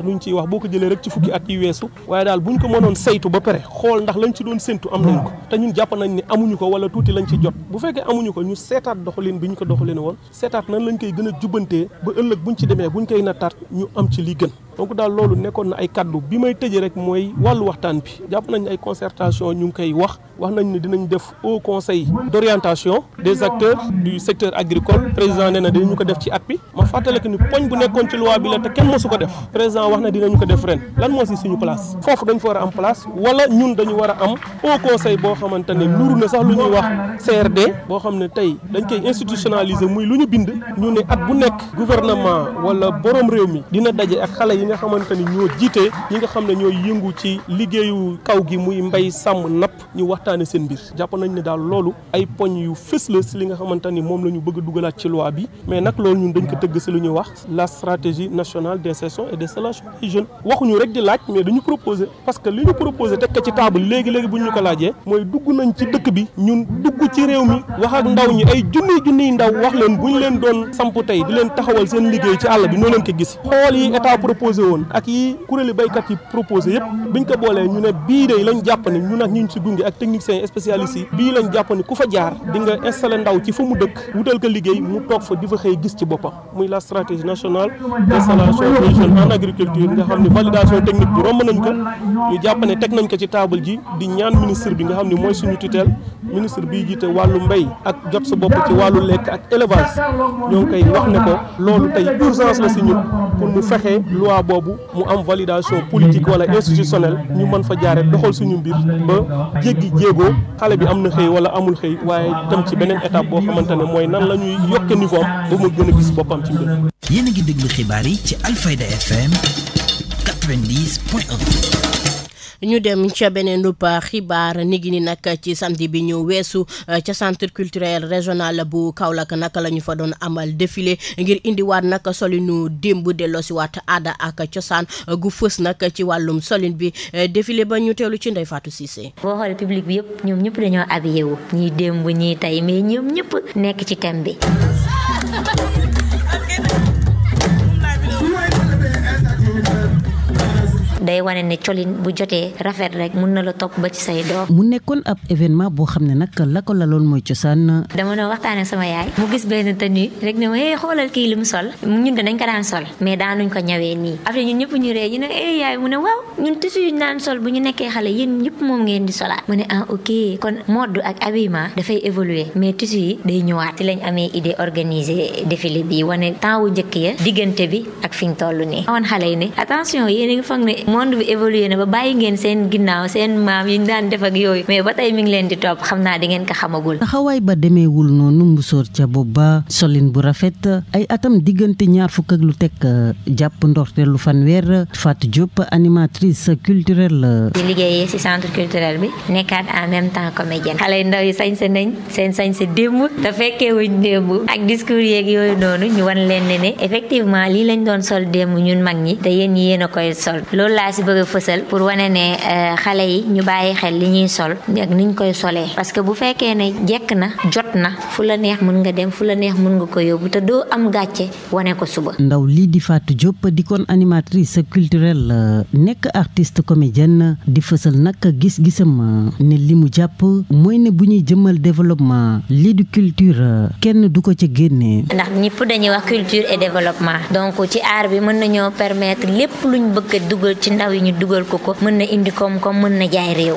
O: luñ ciy wax boo ko jëlee rek ci fukki at yi weesu waaye daal buñ ko mënoon saytu ba pare xool ndax lañ ci doon séntu am nañ ko te ñun jàpp nañ ne amuñu ko wala tuuti lañ ci jot bu fekkee amuñu ko ñu seetaat doxalin bi ñu ko doxalin woon seetaat nan lañ koy gën a jubbantee ba ëllëg buñ ci demee buñ koy nattaat ñu am ci li gën donc daal loolu nekkoon na ay kaddu bi may tëjee rek mooy wàllu waxtaan bi jàpp nañ ay concertation ñu ngi koy wax nañ ne dinañ def au conseil d'orientation des acteurs du secteur agricole président nee na dinañu ko def ci at bi ma fàttale que ni poñ bu nekkoon ci loi bi la te kenn mosu ko def président wax na dinañu ko def ren lan moo si suñu place foofu dañ fa war a am place wala ñun dañu war a am au conseil boo xamante ne nuru na sax lu ñuy wax CRD boo xam ne tey dañ koy institutionnaliser muy lu ñu bind ñu ne at bu nekk gouvernement wala borom réew mi dina daje ak xale yi nga xamante ni ñoo jiite ñi nga xam ne ñooy yëngu ci liggéeyu kaw gi muy mbay sàmm napp ñu waxtaane seen mbir jàpp nañ ne daal loolu ay poñ yu fës la si li nga xamante ni moom la ñu bëgg a dugalaat ci loi bi mais nag loolu ñun dañ ko tëgg si lu ñuy wax la stratégie nationale d'insertion et d'installation des jeunes waxuñu rek di laaj mais dañu proposer parce que li ñu proposer teg ko ci table léegi-léegi bu ñu ko laajee mooy dugg nañ ci dëkk bi ñun dugg ci réew mi wax ak ndaw ñi ay junniy ndaw wax leen bu ñu leen doon samp tey di leen taxawal seen liggéey ci àll bi noo leen ko gis xool yi état proposé proposé woon ak yi kuréeli béykat yi proposé yëpp biñ ko boolee ñu ne bii de lañ jàpp ne ñu nag ñu si gunge ak techniciens spécialistes yi bii lañ jàpp ne ku fa jaar di nga installé ndaw ci fa mu dëkk wutal ko liggéey mu toog fa di fa xëy gis ci boppam muy la stratégie nationale d'installation des jeunes en agriculture nga xam ne validation technique bi romb nañ ko ñu jàpp ne teg nañ ko ci table ji di ñaan ministre bi nga xam ne mooy suñu tutelle ministre bii jiite wàllu mbéy ak jot sa bopp ci wàllu lekk ak élevage ñoo ngi koy wax ne ko loolu tey urgence la si ñun pour mu fexe loi boobu mu am validation politique wala institutionnelle ñu mën fa jaare doxal suñu mbir ba jéggi jéego xale bi am na xëy wala amul xëy waaye dem ci beneen étape boo xamante ne mooy nan la ñuy yokke niveau am ba mu gën a gis boppam ci mbir.
A: yéen a ngi déglu xibaar yi ci Alfayda FM 90.1.
B: ñu dem ca beneen xibaar nigi ni nag ci samedi bi ñu weesu ca centre culturel régional bu Kaolack naka la ñu fa doon amal défilé ngir indiwaat nag solinu démb delloosiwaat aada ak cosaan gu fës nag ci wàllum solin bi défilé ba ñu teelu ci Ndeye Fatou Cissé.
P: boo xoolee public bi yëpp ñoom ñëpp dañoo habillé wu ñii démb ñii tey mais ñoom ñëpp nekk ci thème bi. day wane ne colin bu jotee rafet rek mun na la topp ba ci say doom.
Q: mu nekkoon ab événement boo xam ne nag la ko laloon mooy cosaan.
P: dama doon waxtaan ak sama yaay mu gis benn tenue rek ne ma xoolal kii li mu sol ñun de dañ ko daan sol mais daanuñ ko ñawee nii après ñun ñëpp ñu ree ñu ne yaay mu ne waaw ñun tissu yu naan sol bu ñu nekkee xale yéen ñëpp moom ngeen di solaat mu ne ok kon mode ak habillement dafay évoluer mais tissu yi day ñëwaat ci lañ amee idée organiser défilé bi wane temps wu njëkk ya diggante bi ak fi ñu toll nii. awoon xale yi ne attention yéen a ngi foog ne monde bi évolué na ba bàyyi ngeen seen ginnaaw seen maam yi ñu daan def ak yooyu mais ba tey mi ngi leen di topp xam naa di ngeen ko xamagul.
Q: taxawaay ba demeewul noonu mbusóor ca boobu ba solin bu rafet ay atam diggante ñaar fukk ak lu teg jàpp ndorteelu fanweer Fatou Diop animatrice culturelle.
P: di liggéeyee ci centre culturel bi nekkaat en même temps comédienne xale yu ndaw yi sañse nañ seen sañse démb te fekkee wuñ démb ak discours yeeg yooyu noonu ñu wan leen ne effectivement lii lañ doon sol démb ñun mag ñi te yéen ñi yéen a koy sol loolu laa si bëgg a fësal pour wane ne xale yi ñu bàyyi xel li ñuy sol ak niñ koy solee parce que bu fekkee ne jekk na jot na fu la neex mën nga dem fu la neex mën nga ko yóbbu te doo am gàcce wane ko suba.
Q: ndaw lii di Fatou Diop di kon animatrice culturelle nekk artiste comédienne di fësal nag gis-gisam ne li mu jàpp mooy ne bu ñuy jëmmal développement lii di culture kenn du ko ca génnee.
P: ndax ñëpp dañuy wax culture et développement donc ci art bi mën nañoo permettre lépp luñ bëgg a dugal ci ndaw yi ñu dugal ko mën na indi koom-koom mën na jaay réew.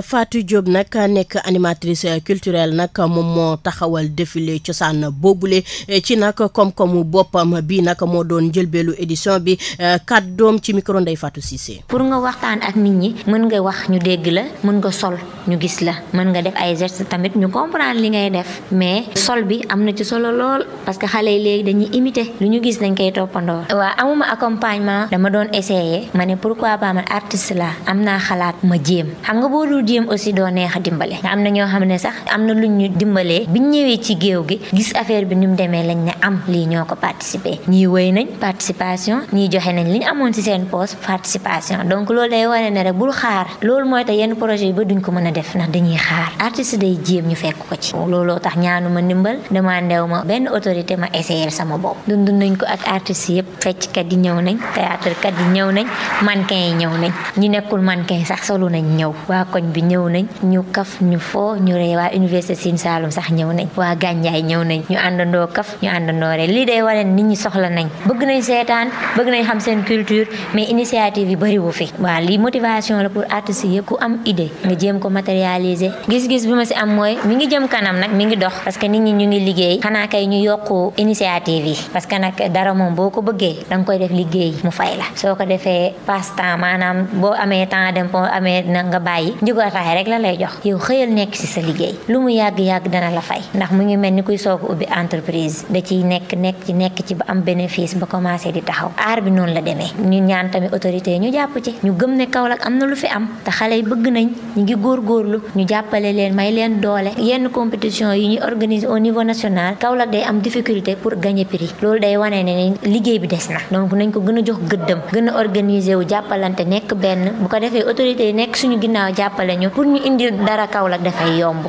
B: Fatou Diop nag nekk animatrice culturelle nag moom moo taxawal défilé cosaan boobule ci nag koom-koomu boppam bii nag moo doon njëlbeelu édition bi kàddoom ci micro Ndeye Fatou Cissé.
P: pour nga waxtaan ak nit ñi mën nga wax ñu dégg la mën nga sol ñu gis la mën nga def ay gestes tamit ñu comprendre li ngay def mais sol bi am na ci solo lool parce que xale yi léegi dañuy imiter lu ñu gis dañ koy toppandoo. waaw amuma accompagnement dama doon essayer ma ne pourquoi pas man artiste la am naa xalaat ma jéem xam nga boo dul jéem aussi doo neex a dimbale am na ñoo xam ne sax am na luñ ñu dimbalee biñ ñëwee ci géew gi gis affaire bi ni mu demee lañ ne am lii ñoo ko participer ñii wëy nañ participation ñii joxe nañ li ñu amoon ci seen poste participation donc loolu day wane ne rek bul xaar loolu mooy tax yenn projet yi ba duñ ko mën a def ndax dañuy xaar artiste day jéem ñu fekk ko ci looloo tax ñaanu ma ndimbal demandé wu ma benn autorité ma essayer sama bopp dund nañ ko ak artistes yëpp fecckat yi ñëw nañ théâtre kat yi ñëw nañ mannequin yi ñëw nañ ñi nekkul mannequin sax solu nañ ñëw waa koñ bi ñëw nañ ñu kaf ñu foo ñu ree waa université Sine Saloum sax ñëw nañ waa Gandiaye ñëw nañ ñu àndandoo kaf ñu àndandoo ree lii day wane nit ñi soxla nañ bëgg nañ seetaan bëgg nañ xam seen culture mais initiative yi bëri wu fi waaw lii motivation la pour artistes yëpp ku am idée nga jéem ko matérialiser gis-gis bi ma si am mooy mi ngi jëm kanam nag mi ngi dox parce que nit ñi ñu ngi liggéey xanaa kay ñu yokku initiative yi parce que nag dara moom boo ko bëggee da nga koy def liggéey mu fay la soo ko defee passe temps maanaam boo amee temps dem boo amee na nga bàyyi njugataay rek la lay jox yow xëyal nekk ci sa liggéey lu mu yàgg-yàgg dana la fay ndax mu ngi mel ni kuy soog ubbi entreprise da ciy nekk ci ba am bénéfice ba commencé di taxaw aar bi noonu la demee ñu ñaan tamit autorité ñu jàpp ci ñu gëm ne Kaolack am na lu fi am te xale yi bëgg nañ ñu ngi góorgóorlu ñu jàppale leen may leen doole yenn compétition yi ñuy organiser au niveau national Kaolack day am difficulté pour gagner prix loolu day wane ne liggéey bi des na donc nañ ko gën a jox gëddëm gën a organiser wu jàppalante nekk benn bu ko defee autorité yi nekk suñu ginnaaw jàppale ñu pour ñu indi dara Kaolack dafay yomb.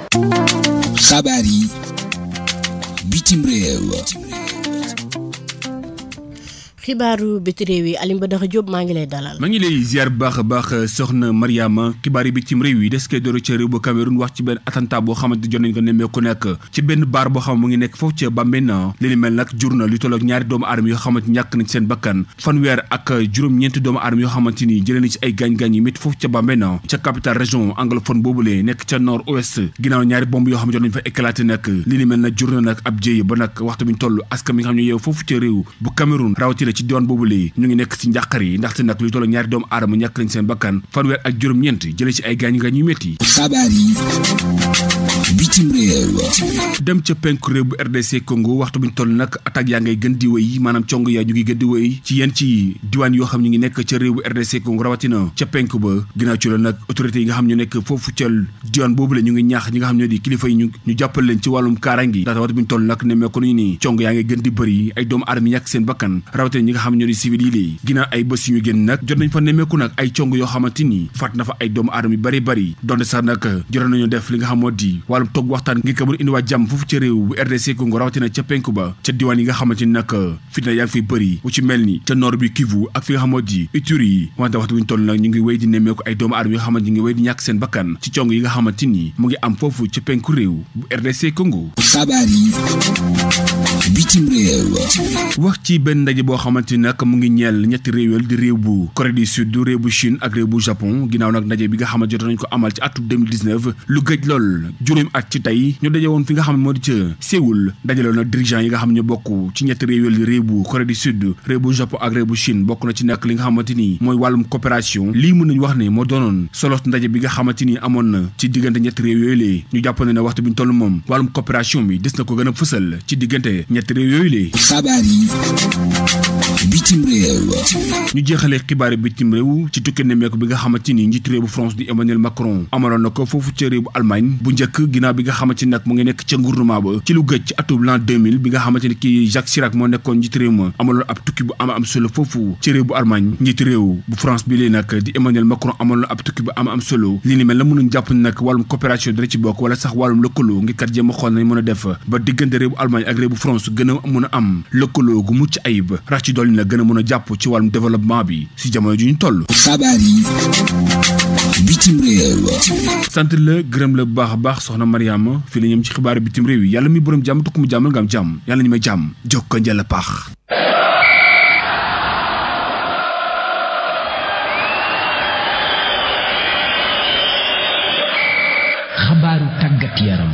A: xabaar yi bitim réew.
B: xibaaru biti réew yi Alioune Badara Diop maa ngi lay dalal.
R: maa ngi lay ziar bu baax a baax soxna Mariama xibaar yi bitim réew yi des koy door ca réew bu Cameroun wax ci benn attentat boo xamante jot nañ ko nemmeeku nekk ci benn baar boo xam mu ngi nekk foofu ca Bamena li ni mel nag jur na lu toll ak ñaari doomu aadama yoo xamante ñàkk nañ seen bakkan fanweer ak juróom-ñeenti doomu aadama yoo xamante ni jëlee nañ ci ay gaañ-gaañ yu métti foofu ca Bamena ca capitale région anglophone boobule nekk ca nord ouest ginnaaw ñaari bomb yoo xam ne jot nañ fa éclaté nag li ni mel nag jur na nag ab jéy ba nag waxtu bi ñu toll askan mi nga xam ne yow foofu ca réew bu Cameroun rawatina ci diwaan boobule ñu ngi nekk ci njàqar yi ndaxte nag lu toll ñaari doomu aadama ñàkk nañ seen bakkan fanweer ak juróom-ñeent jëlee ci ay gaañ-gaañ yu métti.
A: xabaar yi bitim réew.
R: dem ca penku réew bu RDC Congo waxtu bi ñu toll nag attaque yaa ngay gën di wéy maanaam cong yaa ñu ngi gën di wéy ci yenn ci diwaan yoo xam ñu ngi nekk ca réew bu RDC Congo rawatina ca penku ba ginnaaw ci la nag autorités yi nga xam ñu nekk foofu ca diwaan boobule ñu ngi ñaax ñi nga xam ne di kilifa yi ñu jàppal leen ci wàllum kaaraange ndaxte waxtu bi ñu toll nag nemmeeku nañu ni cong yaa ngay gën di bëri ay doomu aadama ñàkk seen bakkan rawatina ñi nga xam ñoo di civil yi léegi ginnaaw ay bés yu ñu génn nag jot nañ fa nemmeeku nag ay cong yoo xamante ni faat na fa ay doomu aadama yu bëri bëri donte sax nag jotoon nañu def li nga xam moo di wàllum toog waxtaan ngir ko mën indiwaat jàmm foofu ca réew bu RDC Congo rawatina ca penku ba ca diwaan yi nga xamante ni nag fitna yaa ngi fiy bëri bu ci mel ni ca nord bi Kivu ak fi nga xam moo di Ituri yi wante waxtu bu ñu toll nag ñu ngi wéy di nemmeeku ay doomu aadama yoo xamante ñu ngi wéy di ñàkk seen bakkan ci cong yi nga xamante ni mu ngi am foofu ca penku réew bu RDC Congo.
A: xabaar yi bitim réew.
R: wax ci benn ndaje boo xamante ni nag mu ngi ñeel ñetti réew di réew bu Corée du Sud réew bu Chine ak réew bu Japon ginnaaw nag ndaje bi nga xamante jot nañ ko amal ci atum 2019 lu gëj lool juróomi at ci tey ñu daje woon fi nga xam ne moo di ca Séoul dajaloon nag dirigeant yi nga xam ne bokk ci ñetti réew di réew bu Corée du Sud réew bu Japon ak réew bu Chine bokk na ci nag li nga xamante ni mooy wàllum coopération lii mën nañu wax ne moo doonoon solo ndaje bi nga xamante ni amoon na ci diggante ñetti réew yooyu lee ñu jàpp ne waxtu bi ñu toll moom wàllum coopération bi des na ko gën a fësal ci diggante ñetti réew yooyu lee.
A: xabaar yi bitim réew.
R: ñu jeexalee xibaari bitim réew ci tukki nemmeeku bi nga xamante ni njiitu réew bu France di Emmanuel Macron amaloon na ko foofu ca réew bu Allemagne bu njëkk ginnaaw bi nga xamante ni nag mu ngi nekk ca gouvernement ba ci lu gëj ci atum l'an 2000 bi nga xamante ni kii Jacques Chirac moo nekkoon njiitu réew ma amaloon ab tukki bu am solo foofu ci réew bu Allemagne njiitu réew bu France bi lee nag di Emmanuel Macron amaloon ab tukki bu am solo li ni mel la mënuñ jàpp ni nag wàllum coopération dana ci bokk wala sax wàllum lëkkaloo ngir kat jéem a xool nañ mën a def ba diggante réew bu Allemagne ak réew bu France gën a mën a am lëkkaloo gu mucc ayib rax ci dolli na gën a mën a jàpp ci wàllum développement bi si jamono ju ñu toll.
A: xabaar yi bitim réew.
R: sant la gërëm la bu baax a baax soxna Mariama fii la ñoom ci xibaaru bitim réew yi yàlla mi borom jàmm tukku mu jàmmal nga am jàmm yàlla ñu may jàmm jokko njëla paax.
A: xabaaru tàggat yaram.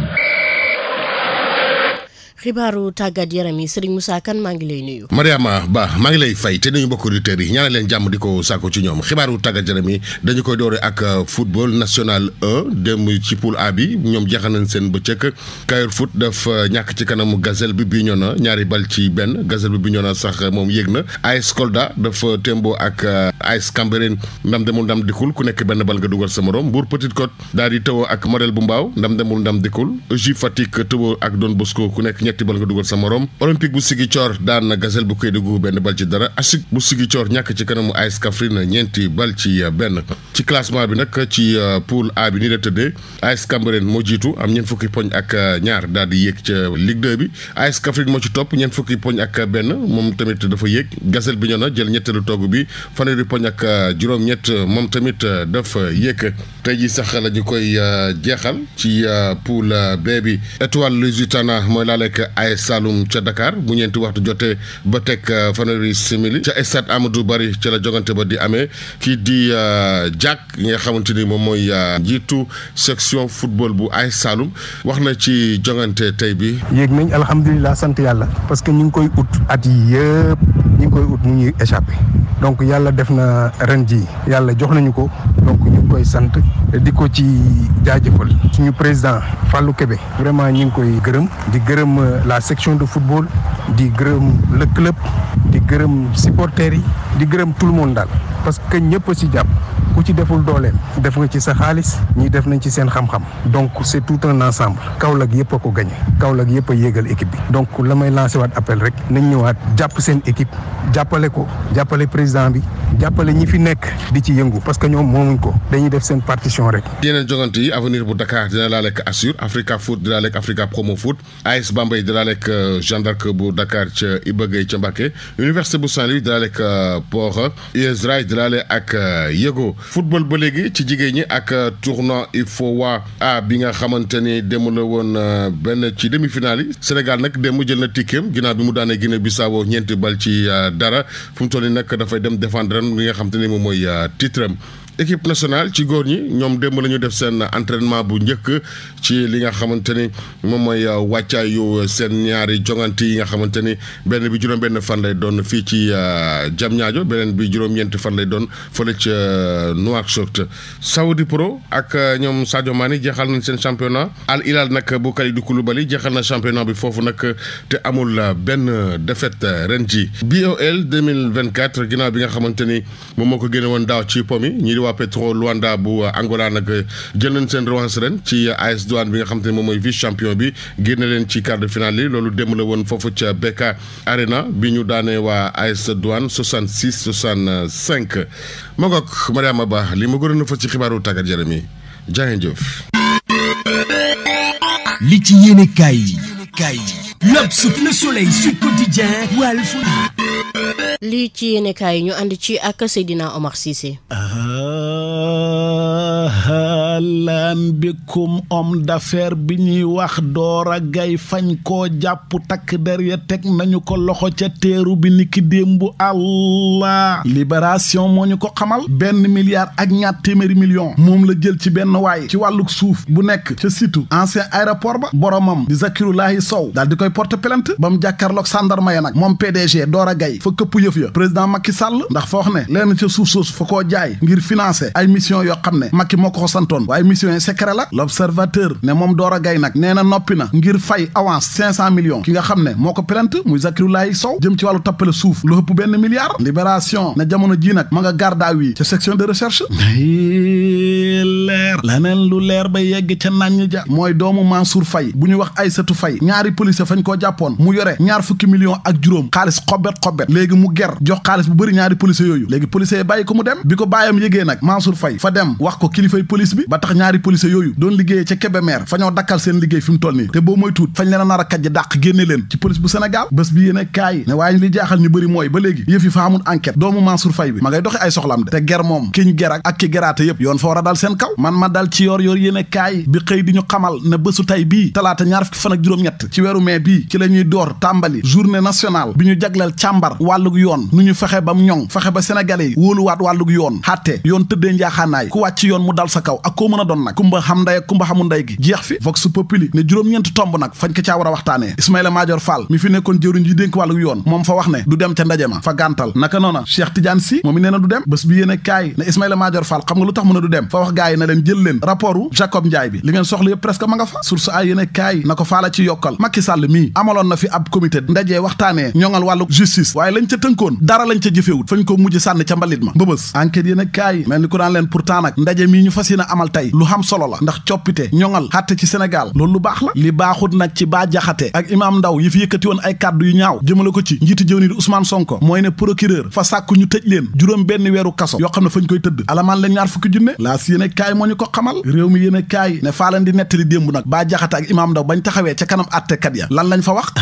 B: xibaaru tàggat yaram yi Serigne Moussa Kane maa ngi lay nuyu.
S: Mariama Ba maa ngi lay fay te nañu bokk auditeurs yi ñaanal leen jàmm di ko sàkku ci ñoom xibaaru tàggat yaram yi dañu koy doore ak football national 1 dem ci poule A bi ñoom jeexal nañ seen bëccëg Kayor Foot daf ñàkk ci kanamu Gazelle bi Bignona ñaari bal ci benn Gazelle bi Bignona sax moom yéeg na AS Kolda dafa tembo ak AS Cambérène ndam demul ndam dikkul ku nekk benn bal nga dugal sa morom Mbour Petite Côte daal di tëwoo ak Modèle bu Mbaaw ndam demul ndam dikkul EJ Fatick tëwoo ak Don Bosco ku nekk ñetti bal nga dugal sa morom Olympique bu Ziguinchor daan na Gazelle bu Kédougou benn bal ci dara ASIC bu Ziguinchor ñàkk ci kanamu AS Kaffrine ñeenti bal ci benn ci classement bi nag ci poule A bi ni la tëddee AS Cambérène moo jiitu am ñeent fukki poñ ak ñaar daal di yéeg ca Ligue 2 bi AS Kaffrine moo ci topp ñeent fukki poñ ak benn moom tamit dafa yéeg Gazelle Bignona jël ñetteelu toogu bi fanweeri poñ ak juróom-ñett moom tamit dafa yéeg tey ji sax la ñu koy jeexal ci poule B bi Étoile Lusitana mooy laaleeg AS Saloum ca Dakar bu ñeenti waxtu jotee ba teg fanweeri simili ca stade Amadou Barry ca la jogante ba di amee kii di Diack nga xamante ni moom mooy njiitu section football bu AS Saloum wax na ci jogante tey bi.
T: yéeg nañ alhamdulilah sant yàlla parce que ñu ngi koy ut at yi yëpp ñu ngi koy ut mu ñuy échappé donc yàlla def na ren ji yàlla jox nañu ko donc ñu ngi koy sant di ko ci jaajëfal suñu président Fallou Kébé vraiment ñu ngi koy gërëm di gërëm la section de football di gërëm le club di gërëm supporters yi di gërëm tout le monde daal parce que ñëpp a si jàpp ku ku ci deful dooleem def nga ci sa xaalis ñii def nañ ci seen xam-xam donc c'est tout un ensemble Kaolack yëpp a ko gagné Kaolack yëpp a yéegal équipe bi donc la may lancé waat appel rek nañ ñëwaat jàpp seen équipe jàppale ko jàppale président bi jàppale ñi fi nekk di ci yëngu parce que ñoom moomuñ ko dañuy def seen partition rek.
S: yeneen jogante yi avenir bu Dakar dina laa lekk Assur Africa Foot dina lekk Africa Promo Foot AS Bambey dina lekk Jeanne d'Arc bu Dakar ca Iba Gueye ca Mbacké Université bu Saint-Louis dina lekk Port US Rail dina lekk ak Yego football ba léegi ci jigéen ñi ak tournoi IFOA A bi nga xamante ni démb la woon benn ci demi-finale yi Sénégal nag démb jël na tikkeem ginnaaw bi mu daanee Guinée-Bissau ñeenti bal ci dara fu mu toll nii nag dafay dem défendre li nga xamante ni moom mooy titre am équipe nationale ci góor ñi ñoom démb la ñu def seen entraînement bu njëkk ci li nga xamante ni moom mooy wàccaayu seen ñaari jongante yi nga xamante ni benn bi juróom-benn fan lay doon fii ci Diamniadio beneen bi juróom-ñeenti fan lay doon fële ca Nouakchott Saudi Pro ak ñoom Sadio Mané jeexal nañ seen championnat Al Hilal nag bu Kalidou Koulibaly jeexal na championnat bi foofu nag te amul benn défaite ren ji BOL 2024 ginnaaw bi nga xamante ni moom moo ko génne woon daaw ci pomi ñi di waa Petro Luanda bu Angola nag jël nañ seen revanche ren ci AS Douane bi nga xamante ni moom mooy vice champion bi génne leen ci quart de finale yi loolu démb la woon foofu ca Beka Arena bi ñu daanee waa AS Douane 66-65 ma ngoog Mariama Ba li ma gënoon a fa ci xibaaru tàggat yaram yi jaa jëf.
A: li ci yéene kaay L'Obs, Le Soleil, Sud Quotidien, Walf.
B: lii ci yéene kaay ñu ànd ci ak Seydina Omar Cissé.
U: lan bikum homme d'affaires bi ñuy wax Dora Gaye fañ koo jàpp takk der ya teg nañu ko loxo ca teeru bi niki démb Allah Libération moo ñu ko xamal $1 milliard ak $200 millions moom la jël ci benn waay ci wàlluk suuf bu nekk ca situ ancien aéroport ba boromam di Zakirulahi Sow daal di koy porte plainte ba mu jàkkaarloog sandarma ya nag moom PDG Dora Gaye fa këpp yëf ya président Macky Sall ndax fa wax ne leen ca suuf soosu fa koo jaay ngir financer ay mission yoo xam ne Macky moo ko santoon waaye mission yi secret la L'Observateur ne moom Dora Gaye nag nee na noppi na ngir fay avance 500 millions ki nga xam ne moo ko plainte muy Zakirulahi Sow jëm ci wàllu tappale suuf lu ëpp $1 milliard Libération ne jamono ji nag ma nga garde à vue ca section de recherche leer laneen lu leer ba yegg ca nañ ja mooy doomu Mansour Faye bu ñu wax Aïssatou Faye ñaari police fañ koo jàppoon mu yore $20 millions ak juróom xaalis xobet léegi mu ger jox xaalis bu bëri ñaari police yooyu léegi police yi bàyyi ko mu dem bi ko bàyyam yégee nag Mansour Faye fa dem wax ko kilifay police bi ba tax ñaari police yooyu doon liggéeyee ca Kébémer fa ñoo dakkal seen liggéey fi mu toll nii te boo mooy tuut fañ leen a nar a kajj dàq génne leen ci police bu Sénégal bés bi yéene kaay ne waaye li jaaxal ñu bëri mooy ba léegi yëf yi fa amul enquête doomu Mansour Faye bi ma ngay doxi ay soxlam de te ger moom kiñ ger ak ki geraate yëpp yoon fa war a dal seen kaw man ma dal ci yor yéene kaay bi xëy di ñu xamal ne bésu tay bii talaata ñaar fukki fan ak juróom-ñett ci weeru mai bii ci la ñuy door tàmbali journée nationale bi ñu jagleel càmbar wàllug yoon nu ñu fexe ba mu ñoŋ fexe ba sénégalais yi wóoluwaat wàllug yoon xatte yoon tëddee njaaxaanaay ku wàcc yoon mu dal sa kaw ak koo mën a doon nag kumba xam nday ak kumba xamul nday gi jeex fi vox populi ne juróom-ñeent tomb nag fañ ko caa war a waxtaanee Ismaïla Madior Fall mi fi nekkoon jëwriñ ji dénk wàllug yoon moom fa wax ne du dem ca ndaje ma fa gàntal naka noona Cheikh Tidiane Sy moom i nee na du dem bés bi yéene kaay ne Ismaïla Madior Fall xam nga lu tax mu ne du dem fa wax gaay yi na leen jël leen rapportu Jacob Ndiaye bi li ngeen soxla yëpp presque ma nga fa source ay yéene kaay na ko faala ci yokkal Macky Sall mii amaloon na fi ab comité ndaje waxtaanee ñoŋal wàllu justice waaye lañ ca tënkoon dara lañ ca jëfewut fañ ko mujj sànni ca mbalit ma mbëbës enquête yéene kaay mel ni ku daan leen pourtant nag ndaje mii ñu fas yéene amal tey lu xam solo la ndax coppite ñoŋal xatte ci Sénégal loolu lu baax la li baaxut nag ci Bah Diakhaté ak Imam Ndaw yi fi yëkkati woon ay kàddu yu ñaaw jëmale ko ci njiiti jëw ni di Ousmane Sonko mooy ne procureur fa sàkku ñu tëj leen juróom benn weeru kaso yoo xam ne fañ koy tëdd alamaan leen $20 laas yéene kaay moo ñu ko xamal réew mi yéene kaay ne faa leen di nettali démb nag Bah Diakhaté ak Imam Ndaw bañ taxawee ca kanam àttekat ya lan lañ fa wax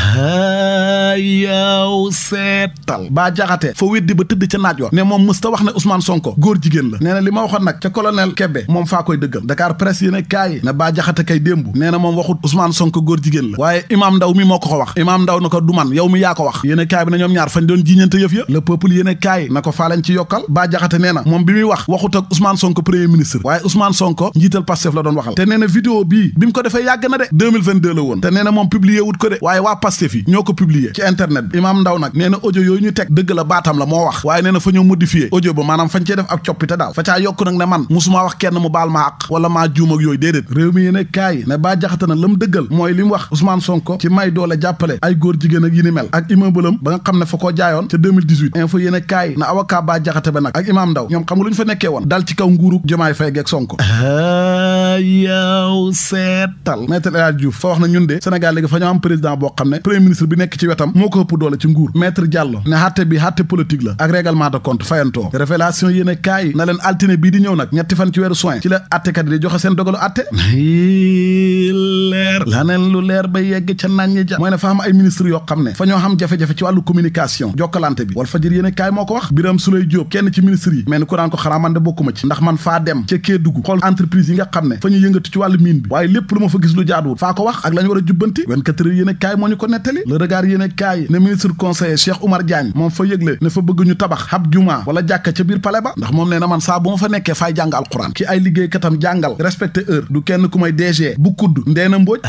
U: yow seetal Bah Diakhaté fa weddi ba tëdd ca naaj wa ne moom mësta wax ne Ousmane Sonko góor jigéen la nee na li ma waxoon nag ca colonel Kébé moom faa koy dëggal Dakar Presse yéene kaay ne Bah Diakhaté kay démb nee na moom waxut Ousmane Sonko góor jigéen la waaye Imam Ndaw mi moo ko wax Imam Ndaw na ko du man yow mi yaa ko wax yéene kaay bi na ñoom ñaar fañ doon jiiñante yëf ya le peuple yéene kaay na ko faa leen ci yokkal Bah Diakhaté nee na moom bi muy waxut ak Ousmane Sonko premier ministre waaye Ousmane Sonko njiital Pastef la doon waxal te nee na vidéo bii bi mu ko defee yàgg na de 2022 la woon te nee na moom publier wut ko de waaye waa Pastef yi ñoo ko publier ci internet bi Imam Ndaw nag nee na audio yooyu ñu teg dëgg la baatam la moo wax waaye nee na fa ñoo modifier audio ba maanaam fañ cee def ak coppite daal fa caa yokk nag ne man musuma wax kenn mu baal maa àq wala maa juum ak yooyu déedéet réew mi yéene kaay ne Bah Diakhaté na la mu dëggal mooy li mu wax Ousmane Sonko ci may doole jàppale ay góor jigéen ak yi ni mel ak immeuble am ba nga xam ne fa koo jaayoon ca 2018 info yéene kaay na avocat Bah Diakhaté ba nag ak Imam Ndaw ñoom xam nga lu ñu fa nekkee woon dal ci kaw nguuru Diomaye Faye geeg Sonko yow seetal Maître El Hadji Diouf fa wax na ñun de Sénégal léegi fa ñoo am président boo xam ne premier ministre bi nekk ci wetam moo ko ëpp doole ci nguur Maître Diallo ne xatte bi xatte politique la ak règlement de compte fayantoo révélation yéene kaay na leen altine bii di ñëw nag ñetti fan ci weeru juin ci la attekat yi di joxe seen dogalu atte leer laneen lu leer ba yegg ca naññi ja mooy ne fa am ay ministre yoo xam ne fa ñoo xam jafe-jafe ci wàllu communication jokkalante bi wal fajir yéene kaay moo ko wax Birame Souleye Diop kenn ci ministre yi mais ni ko daan ko xanaa man de bokkuma ci ndax man faa dem ca Kédougou xool entreprise yi nga xam ne fa ñu yëngatu ci wàllu mine bi waaye lépp lu ma fa gis lu jaaduwul faa ko wax ak la ñu war a jubbanti 24 heures yéene kaay moo ñu ko nettali le regard yéene kaay ne ministre conseiller Cheikh Oumar Diagne moom fa yëgle ne fa bëgg ñu tabax ab juma wala jàkka ca biir palais ba ndax moom nee na man saa bu ma fa nekkee fay jàng alxuraan ki ay liggéeykatam jàngal respecté heure du kenn ku may DG bu kudd ndeena mbóoj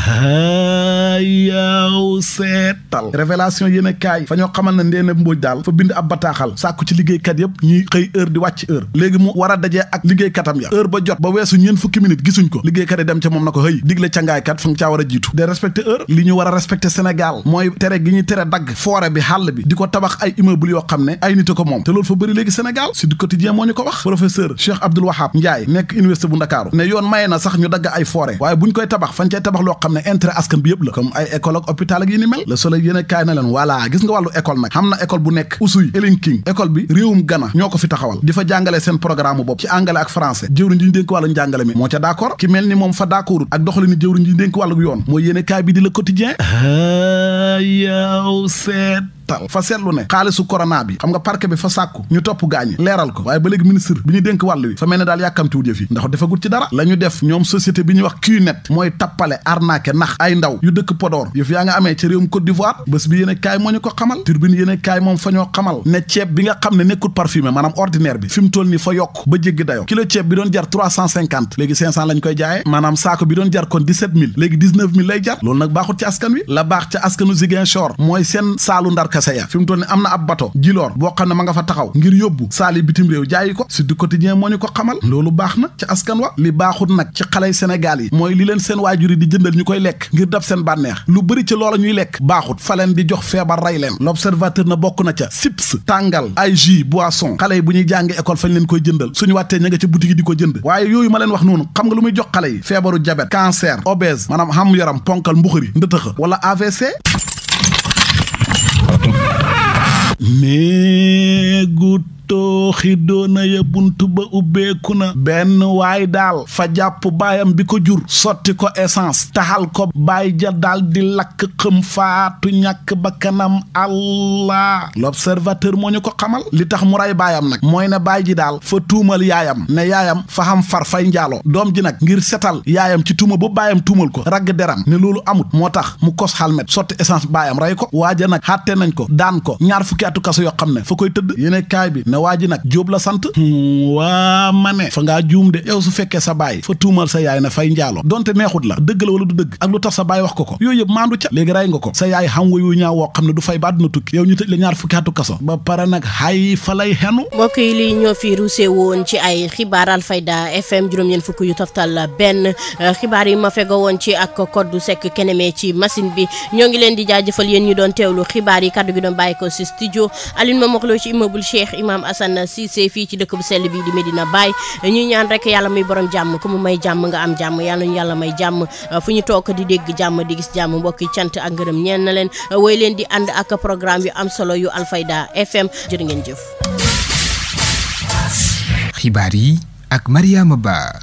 U: yaw seetal révélation yéene kaay fa ñoo xamal ne ndeena mbóoj daal fa bind ab bataaxal sàkku ci liggéeykat yëpp ñuy xëy heure di wàcc heure léegi mu war a dajee ak liggéeykatam ya heure ba jot ba weesu ñeen fukki minute gisuñ ko liggéeykat yi dem ca moom na ko hëy digle ca ngaaykat fa nga caa war a jiitu de respecté heure li ñu war a respecté Sénégal mooy tere gi ñu tere dagg forêt bi xàll bi di ko tabax ay immeuble yoo xam ne ay nit a ko moom te loolu fa bëri léegi Sénégal si du quotidien moo ñu ko wax professeur Cheikh Abdoul Wahab Ndiaye nekk université bu Ndakaaru ne yoon maye na sax ñu dagg ay forêt waaye buñ koy tabax fañ cay tabax loo xam ne intérêt askan bi yëpp la comme ay école ak hôpital ak yi ni mel Le Soleil yéen a kaay na leen voilà gis nga wàllu école nag xam na école bu nekk Oussouye Elinking école bi réewum Ghana ñoo ko fi taxawal di fa jàngale seen programme bopp ci anglais ak français jëwriñ ji ñu dénk wàllu njàngale mi moo ca d'accord ki mel ni moom fa d'accordut ak doxalinu jëwriñ ji ñu dénk wàllu yoon mooy yéen a kaay bi di Le Quotidien yow fa seetlu ne xaalisu corona bi xam nga parquet bi fa sàkku ñu topp gaañi leeral ko waaye ba léegi ministre bi ñu dénk wàllu wi fa mel ne daal yàkkamtiwut yëf yi ndax defagut ci dara la ñu def ñoom société bi ñuy wax QNet mooy tappale arnaqué nax ay ndaw yu dëkk Podor yëf yaa nga amee ci réewum Côte d'Ivoire bés bi yéene kaay moo ñu ko xamal Tribune yéene kaay moom fa ñoo xamal ne ceeb bi nga xam ne nekkul parfumé maanaam ordinaire bi fi mu toll ni fa yokk ba jéggi dayo kilo ceeb bi doon jar 350 léegi 500 lañ koy jaayee maanaam saako bi doon jar kon 17000 léegi 19000 lay jar loolu nag baaxut ci askan wi la baax ca askanu Ziguinchor mooy seen saalu ndarkase ya fi mu toll ni am na ab bato jiloor boo xam ne ma nga fa taxaw ngir yóbbu saali bitim réew jaayi ko si du quotidien moo ñu ko xamal loolu baax na ci askan wa li baaxut nag ci xaley Sénégal yi mooy li leen seen waajur yi di jëndal ñu koy lekk ngir dab seen bànneex lu bëri ci loola ñuy lekk baaxut fa leen di jox feebar rey leen l'observateur na bokk na ca sips tàngal ay jus boisson xale yi bu ñuy jàngi école fañ leen koy jëndal suñu wàttee ña nga ca boutique yi di ko jënd waaye yooyu ma leen wax noonu xam nga lu muy jox xale yi feebaru diabète cancer obèse maanaam xam yaram ponkal mbuxëri ndëtëxa wala AVC néegu tooxi doona ya bunt ba ubbeeku na benn waay daal fa jàpp baayam bi ko jur sotti ko essence taxal ko baay ja daal di lakk xëm faatu ñàkk ba kanam allah l'observateur moo ñu ko xamal li tax mu ray baayam nag mooy ne baay ji daal fa tuumal yaayam ne yaayam fa xam far fay njaaloo doom ji nag ngir setal yaayam ci tuuma ba baayam tuumal ko ragg deram ne loolu amut moo tax mu kos xalmet sotti essence baayam ray ko waaja nag xàtte nañ ko daan ko ñaar fukki atu kaso yoo xam ne fa koy tëdd yéene kaay bi waa ji nag Jóob la sant waa ma ne fa ngaa juum de yow su fekkee sa baay fa tuumal sa yaay ne fay njaalo donte neexut la dëgg la wala du dëgg ak lu tax sa baay wax ko ko yooyu yëpp maandu ca léegi ray nga ko sa yaay xam wayu ñaaw woo xam ne du fay ba àdduna tukki yow ñu tëj la ñaar fukki atu kaso ba pare nag hay fa lay xenu
B: mbokk yi lii ñoo fi ruuse woon ci ay xibaar Alfayda FM juróom-ñeent fukk yu toftal benn xibaar yi ma fego woon ci ak Codou Seck Keneme ci machine bi ñoo ngi leen di jaajëfal yéen ñu doon teewlu xibaar yi kaddu gi doon bàyyi ko si studio Aline Momoklo ci immeuble Cheikh Imam Assane Cissé fii ci dëkk bu sell bi di Medina Baye ñuy ñaan rek yàlla muy borom jàmm ku mu may jàmm nga am jàmm yàlla ñu yàlla may jàmm fu ñu toog di dégg jàmm di gis jàmm mbokk yi cant ak ngërëm ñeen na leen woy leen di ànd ak programme yu am solo yu Alfayda FM jërë ngeen jëf.
A: xibaar yi ak Mariama Ba.